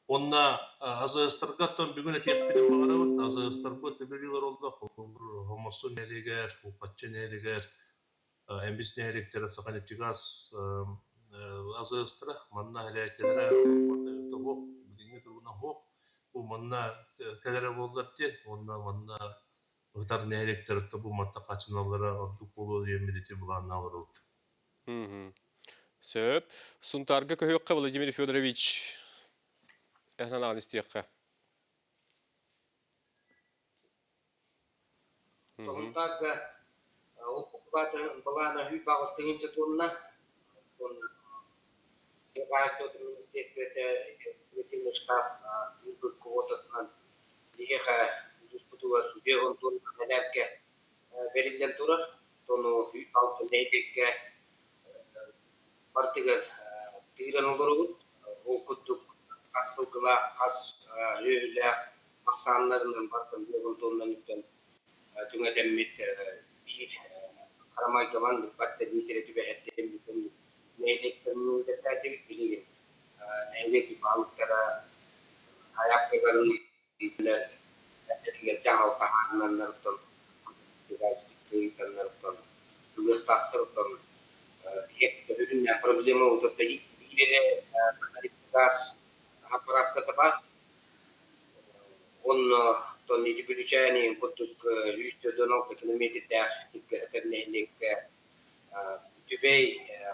Уонна АЗС-тарга оттон бүгүн этиэхпитин баҕарабыт. АЗС-тарбыт үлэлиилэр олло Хомосу нэһилиэгэр, Кулхаччы нэһилиэгэр, Эмбис нэһилиэктэрэ Саханефтегаз АЗС-тара манна элээккэлэрэ суох, билиҥҥи туругунан суох. Бу манна кэлэрэ буоллар диэн уонна манна ытар нэһилиэктэр бу манна хачыналлара ордук буолуо диэн ити былааннаах олоробут. Сөп. Сунтаарга көһүөххэ Владимир Федорович эһэн анаан истиэххэ. Сунтаарга былаана 108 тыһыынча тонна. Тыа хаһаайыстыбатын министиэристибэтэ итинник штаб ыыппыт квотатынан биһиэхэ улууспутугар 50 тонна мэлээркэ бэриллэн турар. Тону 106 нэһилиэккэ барытыгар тыыран олоробут. Ол курдук хас сылгылаах, хас сүөһүлээх ахсааннарынан барытын 50 тоннан үктэн түҥэтэммит биир харамайга маннык бачча лиитэрэ түбэһэрдим нэһилиэктэрин билигин нэһилиэк баһылыктара айапталарын дьаһал таһаарынаннарыттан ыйытаннарыттан ылыахтаахтарыттан проблема биир эрэ газ аппараапката баар. Онно ити Бүлүүчээни курдук 146 километрдээх сиргэ нэһилиэккэ Түбэй,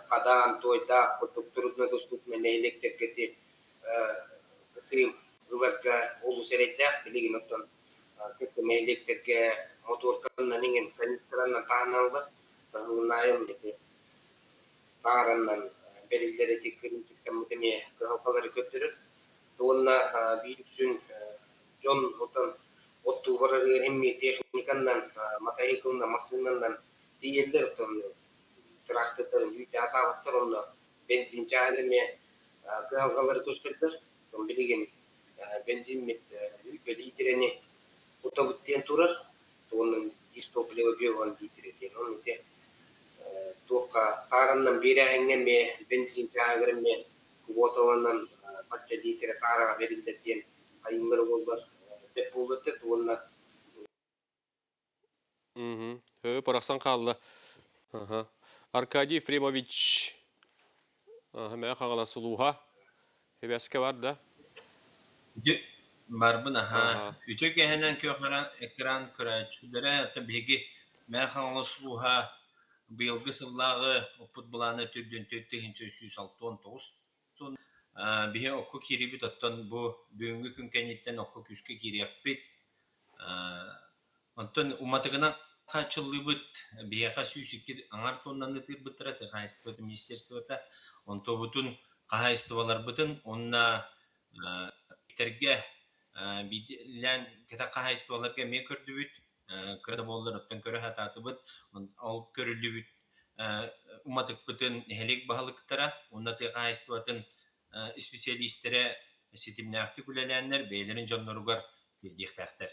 Хадаан, Туойдаах курдук труднодоступный нэһилиэктэргэ ити сыым ыларга олус эрэйдээх. Билигин оттон кыргы нэһилиэктэргэ мотуорканан иҥин канистранан таһыналлар. Таһылыннаайым ити баараннан бэриллэр ити кырыымчыктаммыт эмиэ кыһалҕалары көрдөрөр. Уонна биир үксүн дьон отон оттуу барарыгар эмиэ техниканнан, матайыкылынан, массыынанан тиийэллэр, оттон тыраахтырдарын үүтэ атаабаттар, онно бензин чааһын эмиэ кыһалҕалары көрсөллөр. Билигин. Бензиммит үүрбэ лиитирэни кутабыт диэн турар. Тугунан дизтопливо биоган лиитирэ диэн. Онон ити туохха таараннан биэрээһиҥҥэ эмиэ бензин чааһыгар эмиэ квоталанан бачча лиитирэ таараҕа бэриллэр диэн айыылары буоллар бэрт буолуо этэ уонна Парахсан хаалла. Аркадий Ефремович Мэҥэ Хаҥалас улууһа. Эбээскэ бар да? Барбын аһаа. Үтүө кэһэнэн күөх экран көрөөччүлэрэ биһиги Мэҥэ Хаҥалас улууһа быйылгы сыллааҕы оппут былаана төрдүн 4369 тонна. Биһи окко киирибит, оттон бу бүгүҥҥү күн кэнниттэн окко күүскэ киириэхпит. Онтон уматыгынан хааччыллыыбыт биһиэхэ 102 аҥар тоннаны тыырбыттара тыа хаһаайыстыбатын министерствота. Онтубутун хаһаайыстыбаларбытын уонна тэргэ биирдиилээн кэтэх хаһаайыстыбаларга эмиэ көрдүбүт. Кыра да буоллар оттон көрө сатаатыбыт. Ол көрүллүбүт уматыкпытын нэһилиэк баһылыктара уонна тыа хаһаайыстыбатын исписэлиистэрэ ситимнээхтик үлэлээннэр бэйэлэрин дьонноругар тиэрдиэхтээхтэр.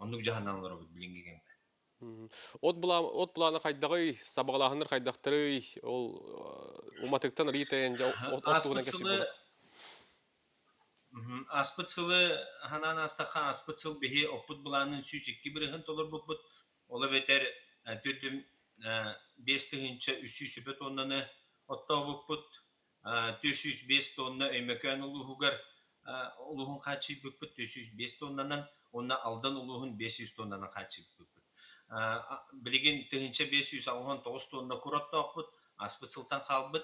Оннук дьаһанан олоробут билиҥҥи кэмҥэ. От былаана хайдаҕый, сабаҕалааһыннар хайдахтарый, ол уматыктан арыый тайан дьэ от туһунан Ааспыт кэпсиир сылы буолар. Ааспыт сылы ханаан аастахха, ааспыт сыл биһи оппут былаанын 102% толорбуппут. Ол эбэтэр төрдүм 5330 тоннаны оттообуппут. 405 тонна Өймөкөөн улууһугар улууһун хааччыйбыппыт 405 тоннанан уонна Алдан улууһун 500 тоннанан хааччыйбыппыт. Билигин 1589 тонна кур оттоохпут, ааспыт сылтан хаалбыт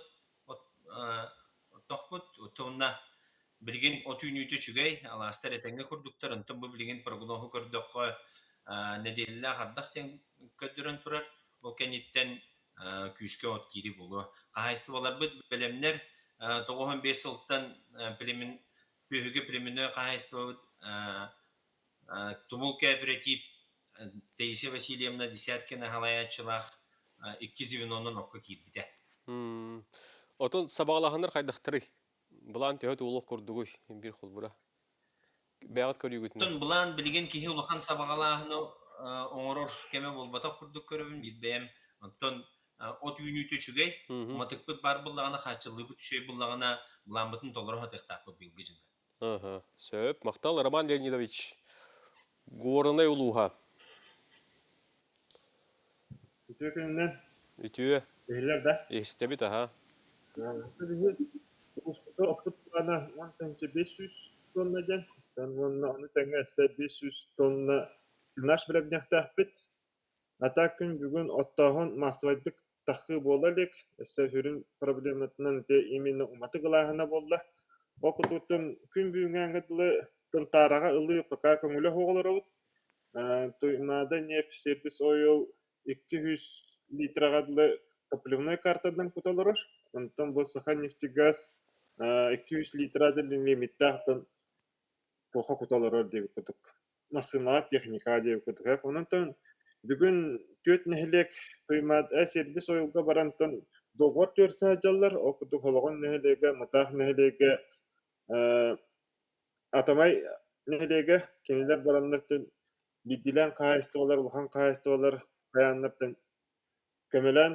оттоохпут. Уонна билигин от үүнүүтэ үчүгэй, алаастар этэҥҥэ курдуктар. Онтон бу билигин прогноһу көрдөххө, нэдиэлэлээх ардах диэн көрдөрөн турар. Ол кэнниттэн күүскэ от киирии буолуо. Хаһаайыстыбаларбыт бэлэмнэр 95 сылтан племен сүөһүгэ племенной хаһаайыстыбабыт Тумул кооператив Таисия Васильевна Десяткина салайааччылаах икки звенонан окко киирбитэ. Отон сабаҕалаһыннар хайдахтарый? Былаан төһө туолуох курдугуй биир холбура? Бэйэҕит көрүүгүтүнэн. Оттон былаан билигин киһи улахан сабаҕалааһыны оҥорор кэмэ буолбатах курдук көрөбүн биир бэйэм. Оттон от үүнүүтэ үчүгэй, уматыкпыт баар буоллаҕына, хааччыллыыбыт үчүгэй буоллаҕына, былааммытын толоро сатыахтаахпыт быйылгы дьылга. Сөп. Махтал, Роман Леонидович. Горнай улууһа. Үтүө күнүнэн. Үтүө. Иһиллэр да? Истэбит, аха. Улууспутугар оппут плана 10 500 тонна диэн. Уонна ону тэҥэ өссө 500 тонна сенаж бэлэмниэхтээхпит. А так күн бүгүн оттооһун маассабайдык тахыы буола илик. Өссө сүрүн проблематынан ити именно уматык ылааһына буолла. Ол курдуктан күн бүгүҥҥэ дылы Тынтаараҕа ылыы пока көҥүлэ суох олоробут. Туймаада нефть сервис ойл 200 литраҕа дылы топливной картадан кута олорор. Онтон бу Саханефтегаз 200 литра лимиттээх туохха кута олорор диэбит курдук. Массыынаҕа техника диэбит курдук. Онон бүгүн түөрт нэһилиэк Туймаада сервис ойлга барантан договор түөрсэ сылдьаллар. Ол курдук Холоҕон нэһилиэгэ, Мытаах нэһилиэгэ, Атамай нэһилиэгэ кинилэр бараннартан биирдиилээн хаһаайыстыбалар, улахан хаһаайыстыбалар хайааннартан көмөлөөн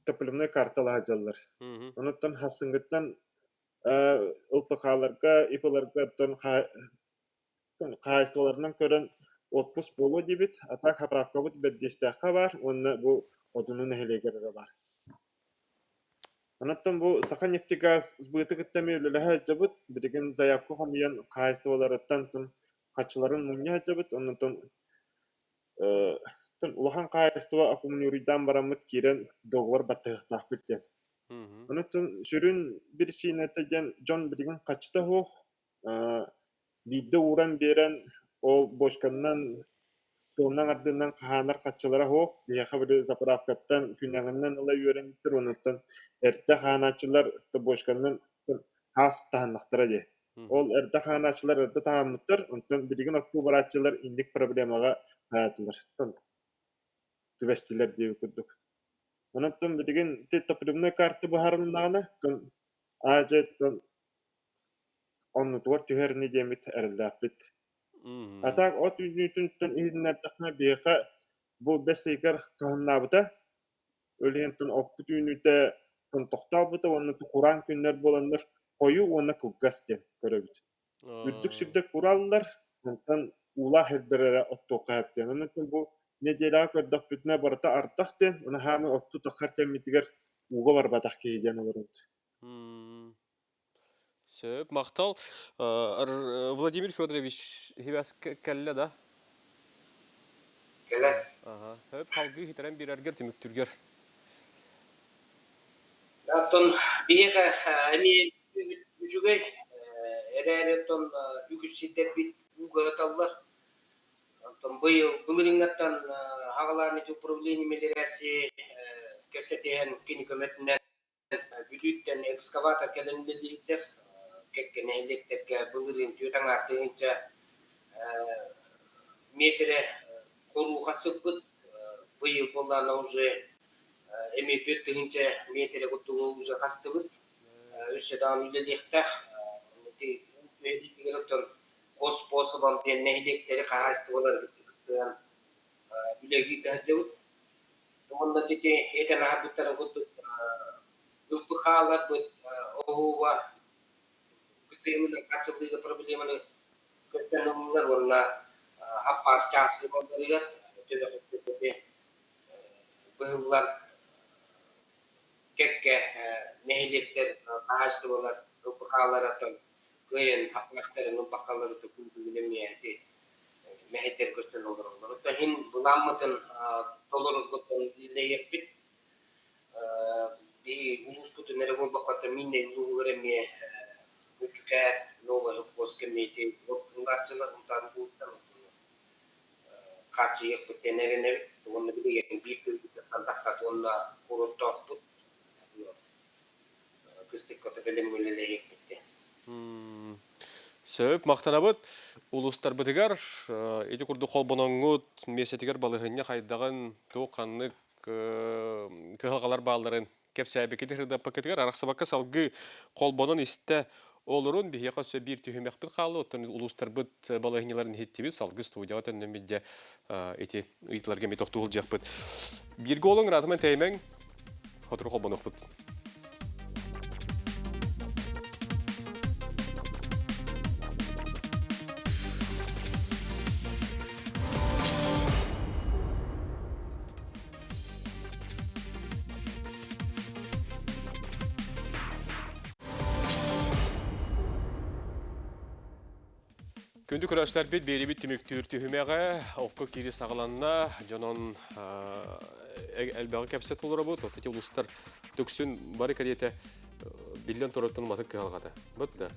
топливнай карталаһа дьаллар. Онуттан хассыҥҥыттан ЛПХ-ларга, ИП-ларга оттон хаһаайыстыбаларынан көрөн отпуск буолуо диибит. А так заправкабыт Бэрдиэстээххэ баар уонна бу Одуну нэһилиэгэр эрэ баар. Онон бу Саханефтегаз сбыты кытта эмиэ үлэлэһэ сылдьабыт. Билигин заявка хомуйан хаһаайыстыбаларыттан харчыларын мунньа сылдьабыт. Онон улахан хаһаайыстыба аккумулируйдаан бараммыт киирэн договор баттаһыахтаахпыт диэн. Онон сүрүн биричиинэтэ диэн дьон билигин харчыта суох. Биирдэ ууран биэрэн ол бочканнан тылынан ардынан хаһаанар хаччылара суох. Биһиэхэ били заправкаттан күнэҕинэн ыла үөрэммиттэр уонуттан эрдэ хаһаанааччылар бочканнан хаас таһыннахтара дии. Ол эрдэ хаһаанааччылар эрдэ таһааммыттар, онтон билигин оттуу барааччылар инник проблемаҕа хаатылар түбэстилэр диэбит курдук. Онон билигин ити топливной карта быһаарылыннаҕына, аа дьэ. оннутугар түһэр ини диэммит эрэллээхпит. А так от үүнүүтүттэн иһитиннэрдэххинэ биһиэхэ бу бэс ыйыгар хаһыннаабыта. Өлүөнтэн оппут үүнүүтэ тохтообута уонна кураан күннэр буоланнар хойуу уонна кылгас диэн көрөбүт. Үрдүк сирдэр курааллар, онтон уулаах сирдэр эрэ оттуохха сөп диэн. Онон бу нэдиэлэҕэ көрдөхпүтүнэ барыта ардах диэн, наһааны оттуу таххар кэммитигэр ууга барбатах киһи диэн олоробут. Сөп, махтал. Владимир Федорович хибэс кэллэ да? Кэлэр. Аха. Хөп, халгыы хитэрэн биэрэргэр түмүктүргэр. Оттон биһиэхэ эмиэ үчүгэй эрээри оттон үгүс сирдэрбит ууга ыталлар. Оттон быйыл былырыыҥҥаттан аҕалаан ити управление мэлирээси кэпсэтиһэн кини көмөтүнэн Бүлүүттэн экскаватор кэлэн үлэлиирдэр, кэккэ нэһилиэктэргэ былырыын түөрт аҥаар тыһыынча миэтэрэ хорууха сыппыт. Быйыл буоллаҕына уже эмиэ 4 тыһыынча миэтэрэ курдугу уже хастыбыт. Өссө даҕаны үлэлиэхтээх. Ити түһэриитигэр оттон хос способом диэн нэһилиэктэри хаһаайыстыбалары кытта кыттыһан үлэлии сылдьабыт. Уонна ити этэн аһарбыттарын курдук ылбыхааларбыт оһуоба сыһыанынан хааччыллыыга проблеманы көрсөн ыллылар уонна хаппаас чааскыларыгар төбө быһыллан кэккэ нэһилиэктэр хаһаайыстыбалар ылбыхааларыттан кыайан хаппаастарын ылбаххалары күн эмиэ ити мэһэйдэр көрсөн олороллор. Оттон иһин былааммытын толороргуттан үлэлэһиэхпит. Биһи улууспутун эрэ буолбакка, Миннэй улууһугар эмиэ Бүчүкээр, Новая Холкуоска эмиэ ити ылааччылар Унтаары улууһуттан хааччыйыахпыт диэн эрэнэбит. Уонна билигин биир тыһыынчаттан тахса туонна куруоттоохпут. Кыстыкка бэлэм үлэлэһиэхпит диэн. Сөп, махтанабыт. Улуустарбытыгар ити курдук холбоноҥҥут миэстэтигэр балаһыанньа хайдаҕын, туох ханнык кыһалҕалар баалларын кэпсээбиккит ырыдаппаккытыгар арахсыбакка салгыы холбонон истэ олорун биһиэхэ өссө биир түһүмэхпит хаалла. Оттон улуустарбыт балаһыанньаларын иһиттибит, салгыы студияҕа төннөммүт дьэ ити ыйытыларга эмиэ тохтуу сылдьыахпыт. Бииргэ олоҥ ыраатыман тэйимэҥ, Сотору холбонуохпут. Күндү көрөөччүлэрбит биэрибит түмүктүүр түһүмэҕэ окко киири саҕаланна. Дьонон элбэҕи кэпсэт олоробут. От ити улуустар туксүн бары кэриэтэ биллэн турартан уматык кыһалҕата. Бут да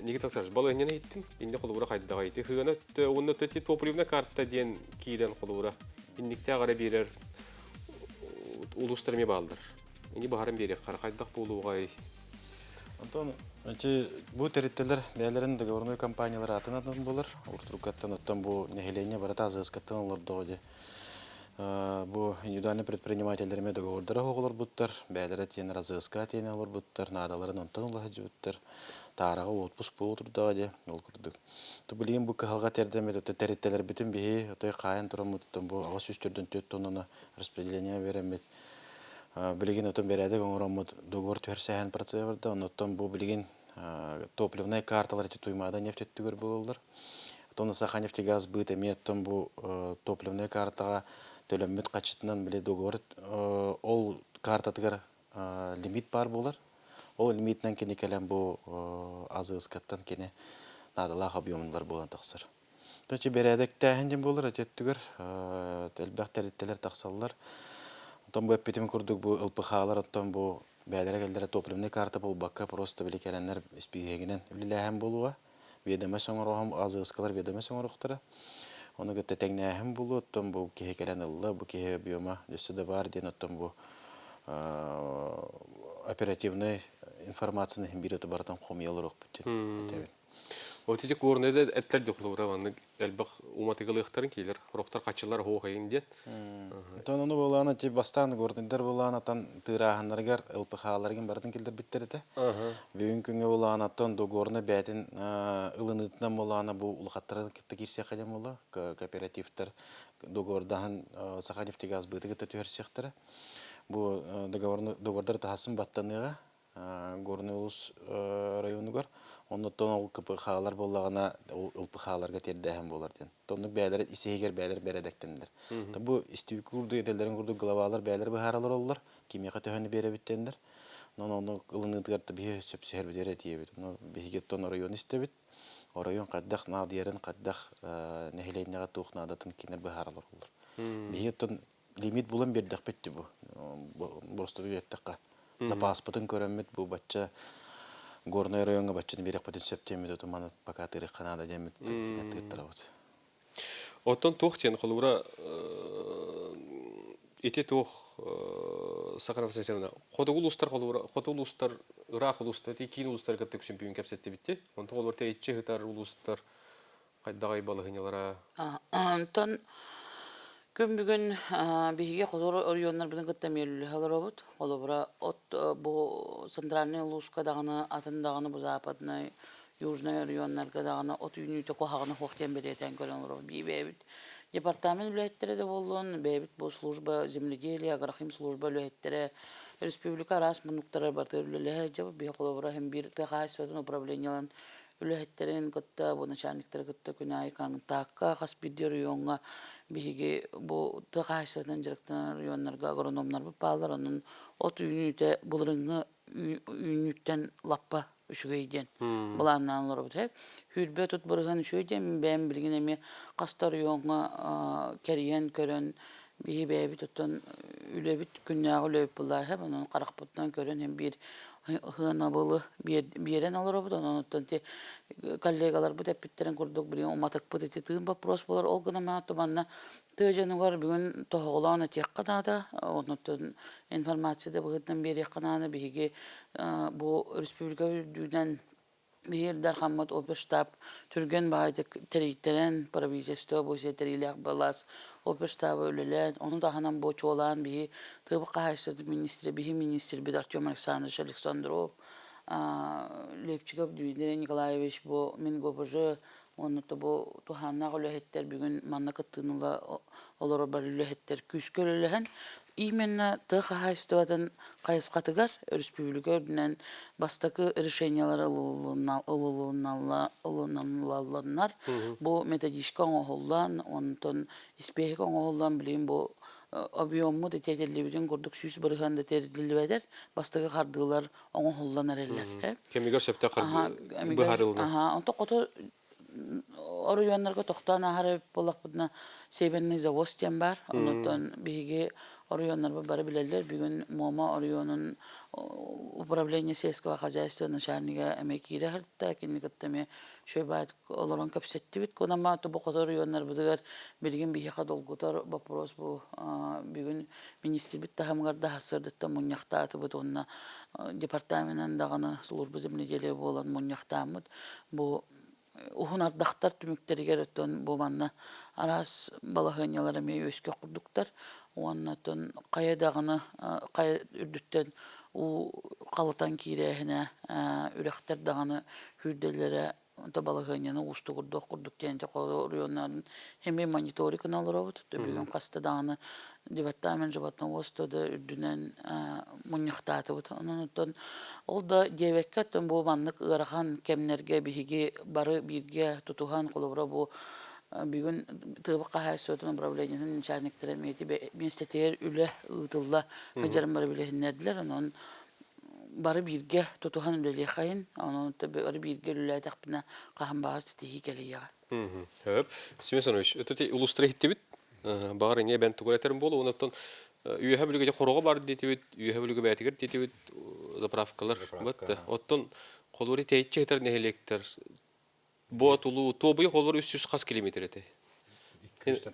Никита Александрович, балыһынньаны иһиттин, инде холобура хайдаҕа ити хыгана уонна төти топливная карта диэн киирэн холобура инниктээх эрэ биэрэр улуустар эмиэ бааллар. Ини баһаран биэриэх хайдах буолуоҕай? Онтон ити бу тэрилтэлэр бэйэлэрин договорной компаниялар атын атын буолар. Уртуруккаттан оттон бу нэһилиэнньэ барыта АЗС-каттан олордоҕо дии. Бу индивидуальный предпринимателлэр договордара оҕолорбуттар, бэйэлэрэ тиэн АЗС-ка тиэн олорбуттар, наадаларын онтон ыла сылдьыбыттар. Таараҕа отпуск буола турдаҕа дии, ол курдук. То билигин бу кыһалҕа тиэрдэммит тэрилтэлэрбитин биһи отой хаайан тураммыт бу 804 тоннаны распределение береммит Билигин отон бэрээдэк оҥороммут договор түһэрсээһин процесса барда. Оннуттан бу билигин топливнай карталар ити Туймаада нефть өттүгэр буолаллар. Оттон Саханефтегаз быыт эмиэ оттон бу топливнай картаҕа төлөммүт хаччытынан били договор ол картатыгар лимит баар буолар. Ол лимитинэн кини кэлэн бу АЗС-каттан кини наадалаах объемнар буолан тахсар. Точи бэрээдэктээһин диэн буолар ити өттүгэр элбэх тэрилтэлэр тахсаллар. Оттон бу эппитим курдук бу ЛПХ-лар оттон бу бэйэлэрэ кэллэрэ топливнай карта буолбакка просто били кэлэннэр испииһэгинэн үлэлээһин буолуоҕа. Ведомость оҥороһум АЗС-калар ведомость оҥоруохтара. Ону кытта тэҥнээһин буолуо, оттон бу киһи кэлэн ылла, бу киһи объема өссө да баар диэн оттон бу оперативнай информацияны иһин биир барытын хомуйа олоруохпут диэн этэбин. Вот ити куорнайда эттэр дохлуура маннык элбэх уматыгылыахтарын киилэр хорохтор хаччылар оһуох эйин диэн. Оттон ону буолаана ти бастаан горнайдар буолаана тан тыырааһыннарыгар ЛПХ-ларыгын барытын киллэрбиттэр этэ. Бүгүн күҥҥэ булаанаттан договорна бээтин ылыныытынан булаана бу улахаттары кытта киирсиэххэ диэн буолла. Кооперативтар договордаһан Саха нефтегаз быыты кытта түһэрсиэхтэрэ. Бу договордар таһасын баттаныаҕа Горный улус районугар. Оннуттан ол КПХ-лар буоллаҕына ол ЛПХ-ларга тиэрдээһин буолар диэн. Оннук бэйэлэр исиһигэр бэйэлэр бэрэдэктэннилэр. Бу истибит курдук этэллэрин курдук главалар бэйэлэр быһааралар оллар. Кимиэхэ төһөнү биэрэбит диэннэр. Онон ону ылыныытыгар да биһи сөпсөһөрбүт эрэ тиийэбит. Ону биһиги оттон оройуон истэбит. Оройуон хайдах наадыйарын, хайдах нэһилиэнньэҕэ туох наадатын кинилэр быһааралар оллар. Биһиги оттон лимит булан биэрдэхпит дии бу. Боростуой эттэххэ. Запаспытын көрөммүт бу бачча Горнай райоҥҥа баччаны биэриэхпитин сөп диэммит оту маны пока тыырыахха наада диэммит тыыртарабыт. Оттон туох диэн холобура ити туох Сахара Васильевна хотугу улуустар холобура хоту улуустар ыраах улуустар ити киин улуустары кытта үксүн бүгүн кэпсэттибит Онтон холобура тэйиччи сытар улуустар хайдаҕай балаһыанньалара? Онтон күн бүгүн биһиги хотугу оройуоннарбытын кытта миэлүлэһэ олоробут. Холобура, от бу центральнай улууска даҕаны, атын даҕаны бу западнай, южнай оройуоннарга даҕаны от үүнүүтэ куһаҕана суох диэн бэлиэтээн көрөн олоробут. Бии бэйэбит департамент үлэһиттэрэ да буоллун, бэйэбит бу служба земледелия, агрохим служба үлэһиттэрэ республика араас муннуктара барыта үлэлэһэ сылдьабыт. Биһи холобура иһин биир тыа хаһаайыстыбатын управлениеларын үлэһиттэрин кытта, бу начальниктары кытта күн аайы контакка хас биирдии оройуоҥҥа биһиги бу тыа хаһаайыстыбатынан дьарыктанар оройуоннарга агрономнарбыт бааллар, онон от үүнүүтэ былырыыҥҥы үүнүүттэн лаппа үчүгэй диэн былааннаан олоробут. Сүүрбэ тут бырыһыан үчүгэй диэн мин бэйэм билигин эмиэ хас да оройуоҥҥа кэрийэн көрөн биһи бэйэбит оттон үлэбит күннээҕи үлэбит былааһа онон харахпытынан көрөн һин биир сыанабылы биэрэн олоробут. Онон оттон ити коллегаларбыт эппиттэрин курдук билигин уматыкпыт ити тыын боппуруос буолар. Ол гынан манна тыа дьонугар бүгүн тоһоҕолоон этиэххэ наада. Оннуттан информация да быһыытынан биэриэххэ наада. Биһиги бу республика үрдүнэн Биһиги Дархаммыт оперштаб түргэн баҕайытык тэрийтэрэн, правительство бу сиэтэриилээх былаас оперштаба үлэлээн, ону таһынан бу чуолаан биһи тыа хаһаайыстыбатын министрэ, биһи министрбит Артем Александрович Александров, Лепчиков Дмитрий Николаевич бу мин ГОБЖ уонна бу туһааннаах үлэһиттэр бүгүн манна кыттыыны ыла олорор бары үлэһиттэр күүскэ үлэлэһэн Именно тыа хаһаайыстыбатын хайысхатыгар өрөспүүбүлүкэ үрдүнэн бастакы решениелар ылыналлар. Бу методичка оҥоһуллан, онтон испиэһик оҥоһуллан, билигин бу объеммут итиэтиллибитин курдук 100% да тиэрдиллибэтэр, бастакы хардыылар оҥоһуллан эрэллэр. Кэмигэр сөптөөх хардыы быһаарылынна. Онтон хоту оройуоннарга тохтоон ааһар эбит буоллахпытына, Северный завоз диэн баар. Оннуттан биһиги оройуоннарбыт бары билэллэр. Бүгүн Муома оройуонун управление сельского хозяйства начальнига эмиэ киирэ сырытта. Кинини кытта эмиэ үчүгэй олорон кэпсэттибит. Кунама бу хоту оройуоннарбытыгар билигин биһиэхэ долгутар вопрос бу бүгүн министрбит таһымыгар да сарсыардаттан мунньахтаатыбыт уонна департаменан даҕаны служба земледелия буолан мунньахтааммыт бу уһун ардахтар түмүктэригэр оттон бу манна араас балаһыанньалар эмиэ үөскэх курдуктар уонна оттон хайа даҕаны хайа үрдүттэн уу халытан киирээһинэ үрэхтэр даҕаны сүүрдэллэрэ онто балаһыанньаны уустугурдуох курдук диэн оройуоннарын эмиэ мониторинг гына олоробут. Бүгүн хаста даҕаны департамент животноводства да үрдүнэн мунньахтаатыбыт. Онон оттон ол да диэбэккэ оттон бу маннык ыарахан кэмнэргэ биһиги бары бииргэ тутуһан холобура бу бүгүн тыа хаһаайыстыбатын управлениетын начальниктара миэстэтигэр үлэ ыытылла сылдьарын бары билиһиннэрдилэр. Онон бары бииргэ тутуһан үлэлиэхэйин, онон бары бииргэ үлэлээтэхпинэ хаһан баҕар ситиһии кэлиэҕэ. Хөп. Семен Семенович, это улустара иһиттибит. Баҕар эмиэ бэн тугу этэрим буолуо, онон үөһэ бүлүгэ хороҕо бар диэтибит, үөһэ бүлүгэ бээтигэр диэтибит заправкалар. Оттон холури тэйиччи сытар нэһилиэктэр Боотулуу, Туобуйа холбор 300 хас километр этэй? 200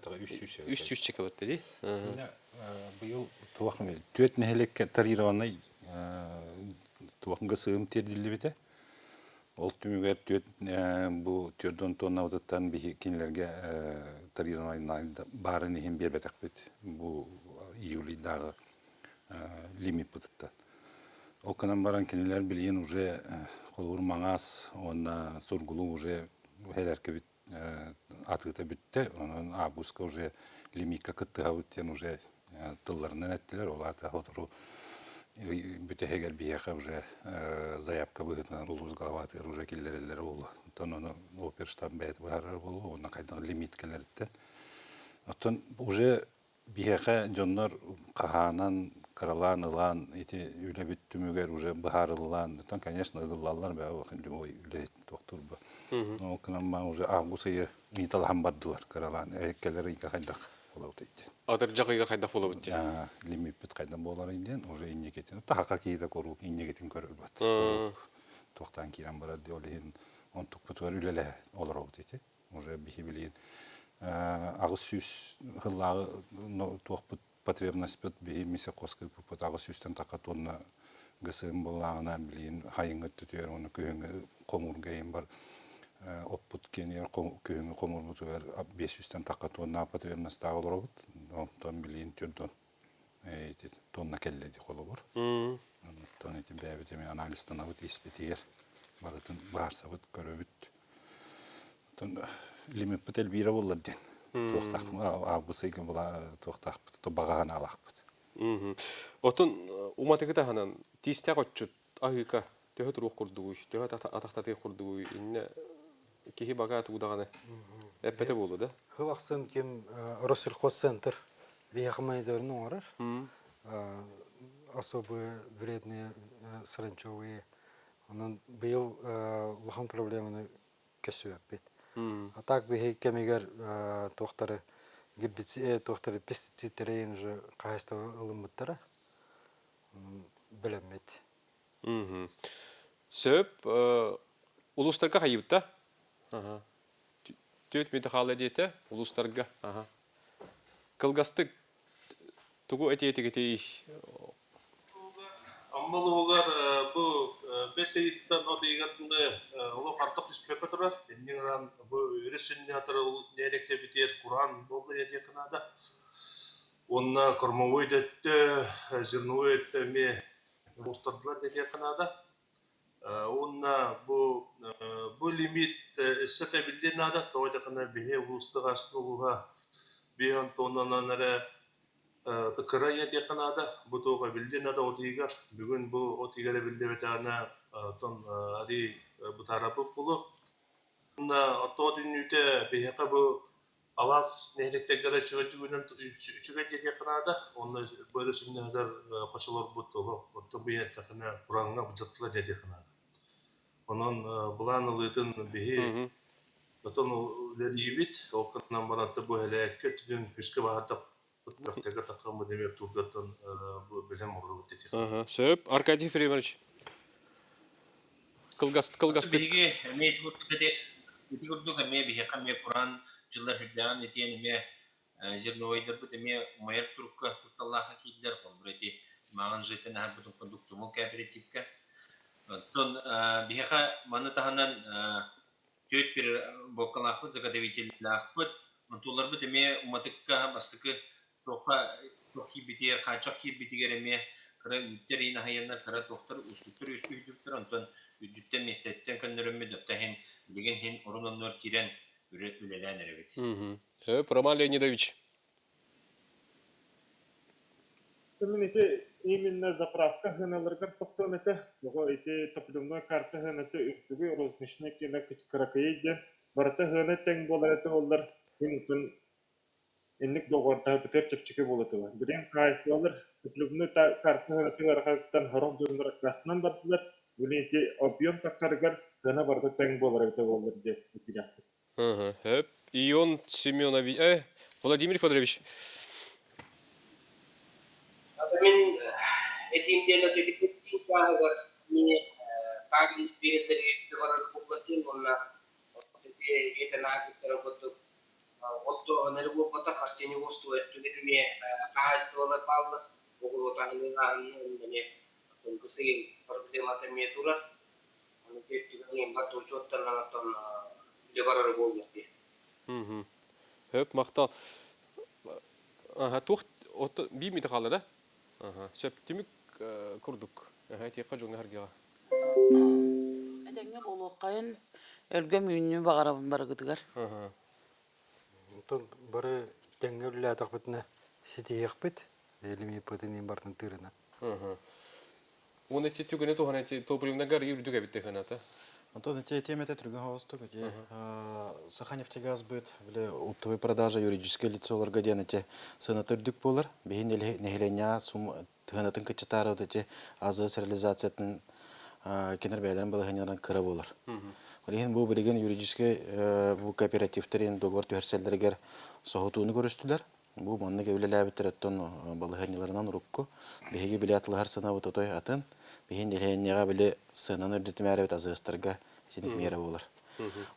300 чеке батта дии. Быйыл туох түөрт нэһилиэккэ тарированнай туох ГСМ тиэрдиллибитэ. Ол түмүгэр түөрт бу түөрт тоннабытыттан биһи кинилэргэ тарированнай баарын иһин биэрбэтэхпит бу июльдааҕы лимиппытыттан. Ол гынан баран кинилэр билигин уже холобур Маҥаас уонна Сургулук уже эһэлэркэбит атыыта бүттэ. Онон августка уже лимикка кыттыһабыт диэн уже тылларынан эттилэр. Ол аата сотору бүтэһигэр биһиэхэ уже заявка быһыытынан улуус главатыгар уже киллэрэллэрэ буолуо. Оттон ону оперштаб бэйэтэ быһаарар буолуо уонна хайдах лимит кэлэриттэн. Оттон уже Биһиэхэ дьоннор хаһаанан, кыралаан ылаан ити үлэбит түмүгэр уже быһаарыллаан, оттон, конечно, ыгыллаллар бээ любой үлэһит туохтуурба. Ол гынан баран уже август ыйы ыйыталаһан бардылар кыралаан кэлэр ыйга хайдах буолабыт диэн. Атырдьах ыйыгар хайдах буолабыт диэн. Лимиппит хайдах буоларый диэн уже инникитин таһака киһитэ куруук инникитин көрөрбөт. Куруук туохтаан киирэн барар дии ол иһин онтукпутугар үлэлэһэ олоробут ити. Уже биһи билигин 800 сыллааҕы туохпут потребностьпыт биһи мисекоска ыыппыппыт 800-тэн таха тонна ГСМ буоллаҕына билигин хайыҥҥы өттүтүгэр уонна күһүҥҥү хомуурга иһин бар оппут киэнигэр күһүҥҥү хомуурбутугар 500-тэн таха тонна потребностаах олоробут. Онтон билигин түрдөн ити тонна кэллэ ди холобур. Онтон ити бэйэбит эми анализтанабыт испитигэр барытын быһаарсабыт, көрөбүт. Оттон лимиппит элбиирэ буоллар диэн. Туохтаах август ыйга була туохтаахпыт, то баҕа санаалаахпыт. Отон уматыгы таһынан тиистээх отчут аһыыка төһө туруох курдугуй, төһө атахтатыах курдугуй, иннэ киһи баҕа тугу даҕаны эппэтэ буолуо да? Хыл ахсын ким Россельхозцентр биһиэхэ мониторин оҥорор. Особые вредные саранчовые. Онон быйыл улахан проблеманы көссүбэппит. А так биһи кэмигэр туохтары гербицид туохтары пестицидтэрин уже хаһайыстыба ылыммыттара. Бэлэммит. Сөп. Улуустарга хайыбыта? Түөрт мүнүүтэ хаалла диэтэ улуустарга. Кылгастык тугу этиэ этигитий? Амма улууһугар бу бэс ыйыттан от ыйыгар дылы олох ардах түспэккэ турар. Инньэ гынан бу өрүс сүнньүн нэһилиэктэрбитигэр кураан буолла диэххэ наада. Уонна кормовой да өттө, зерновой өттө эмиэ мустардылар диэххэ наада. Уонна бу бу лимит өссө тэбиллиэн наада. Тоҕо диэтэххинэ биһи улуустар ааспыт улууһа биир тоннанан эрэ кыра ийэ диэххэ наада. Бу туох эбиллиэн наада от ыйыгар. Бүгүн бу от ыйыгар эбиллибэтэҕинэ оттон арыы бытаарарбыт буолуо. Уонна оттоот үүнүүтэ биһиэхэ бу алаас нэһилиэктэргэ үчүгэй түгүнэн үчүгэй диэххэ наада. Уонна бу эрэ сүнньүнэр хочолорбут олох оттон бу иһэттэхинэ кураҥҥа быдьаттылар диэххэ наада. Онон былаан ылыытын биһи отон үлэлиибит. Ол гынан баран бу эһэлээккэ өттүнэн күүскэ баһардахпыт тахтарга таххаммыт эмиэ туургаттан бу бэлэм олоробут диэтих. Сөп. Аркадий Ефремович. Кылгас, кылгастык. Биһиги эмиэ ити курдук эмиэ биһиэхэ эмиэ кураан дьыллар үрдээн итиэн эмиэ зерновойдарбыт эмиэ умайар турукка кутталлаахха киирдилэр. Холобура ити маҥан житин аһарбытын курдук тумул кооперативка. Оттон биһиэхэ маны таһынан түөрт переработкалаахпыт, заготовителлаахпыт. Онтуларбыт эмиэ уматыкка бастакы туохха туох киирбитигэр, хааччах киирбитигэр эмиэ кыра үүттэр иһин аһыйаннар, кыра туохтар уустуктар үөскүү сылдьыбыттар. Онтон үрдүттэн миэстэттэн көннөрөммүт, оттон иһин билигин иһин орун оннугар киирэн үлэлээн эрэбит. Роман Леонидович. Мин ити именно заправка сыаналарыгар тохтуом этэ. Тоҕо ити топливной карта сыаната үрдүгү розничный киэнэ кыракыйый диэн барыта сыана тэҥ буолар этэ буоллар мин утун инник доҕордоһоппутугар чэпчэки буолуо этэ. Билигин хаһаайыстыбалар топливной карта сыаната ыарахаттан сорох дьоннор аккаастанан бардылар. Билигин ити объем таххарыгар сыана барыта тэҥ буолар эбитэ буоллар диэн этилээхпит. Хөп. Ион Семенович, Владимир Федорович. Мин этиим диэн этитин чааһыгар эмиэ таарын биэрэллэригэр барар буолбатын уонна этэн ааһбыттарын курдук оттооһун эрэ буолбатах растениеводство өттүгэр эмиэ хаһаайыстыбалар бааллар оҕуруот аһын ыһааһынна эмиэ кысыйын проблемата эмиэ турар ону өттүгэр бар учуоттанан оттон үлэ барара буоллар диye. Хөп махтал. Ага, туох биир мүнүүтэ хаалла да? Ага, сөп түмүк курдук. Этиэххэ дьоҥҥо харгыга. Этэҥҥэ буолуоххайын, өлгөм үүнүү баҕарабын барыгытыгар. Онтон бары тэҥҥэ үлэлээтэхпитинэ ситиһиэхпит, лимиппытын бартын тыырынан. Уонна ити түгэни туһанан ити топливнага арыйы үрдүк эбит дэхэната. Онтон ити тиэмэтэ түргэн соҕустук ити Саханефтегазбыт били оптовой продажа юридическай лицоларга диэн ити сыаната үрдүк буолар. Биһи нэһилиэнньэҕэ тыһынатын кыччатаары ити АЗС реализациятын кинилэр бэйэлэрин балаһыанньаларын кыра буолар. Ол иһин бу билигин юридическай бу кооперативтэрин договор түһэрсэллэригэр соһутууну көрүстүлэр. Бу маннык үлэлээбиттэр оттон балаһыанньаларынан урукку. Биһиги били атылаһар сыанабыт отой атын. Биһи нэһилиэнньэҕэ били сыананы үрдэтимээрэбит АЗСтарга итинник миэрэ буолар.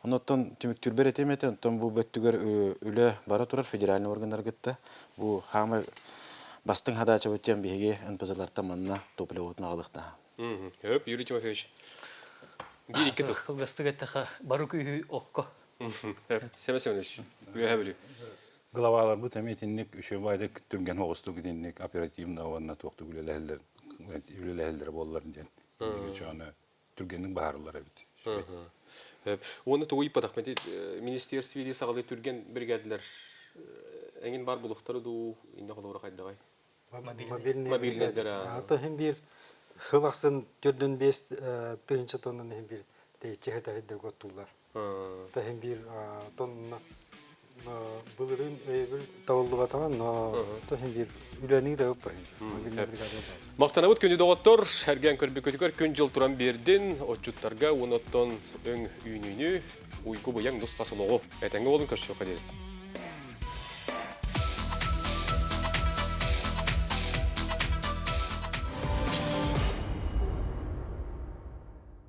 Оннуттан түмүктүүрбэр этим этэ, онтон бу бөттүгэр үлэ бара турар федеральный органнаргытта. Бу хаамай бастыҥ хадаачабыт диэн биһиги НПЗлартан манна топливотун аҕалыахтаах. Өп, Юрий Тимофеевич. Биир икки тыл. Кылгастык эттэхэ, бары күүһү окко. Семен Семенович, үөһэ бүлүү. Главаларбыт эмиэ итинник үчүгэй түргэн оҕустук итинник оперативно уонна туохтук үлэлэһэллэр үлэлэһэллэрэ буоллар диэн аны түргэнник баһарыллар эбит. Уонна тугу ыйпатах министерстве саҕалыы түргэн бригадалар эҥин бар булуохтара дуу инне холобура хайдаҕай? Мобильный бригада. Ата хин бир хыл ахсын төрдөн бес тыһынча тоннан хин бир тэйиччи хэтэриддер готтуллар. Та хин бир тонна былырыын өйөбүл табыллыбатаҕа, но то хин бир үлэни да ыппа мобильный бригада. Махтанабыт күнү доҕоттор, эргэн көрбүккүтүгэр күн-дьыл туран биэрдин, отчуттарга уон оттон өҥ үүнүүнү, уйгу быйаҥ нус-хас олоҕу. Этэҥҥэ буолун көрсүөххэ диэри.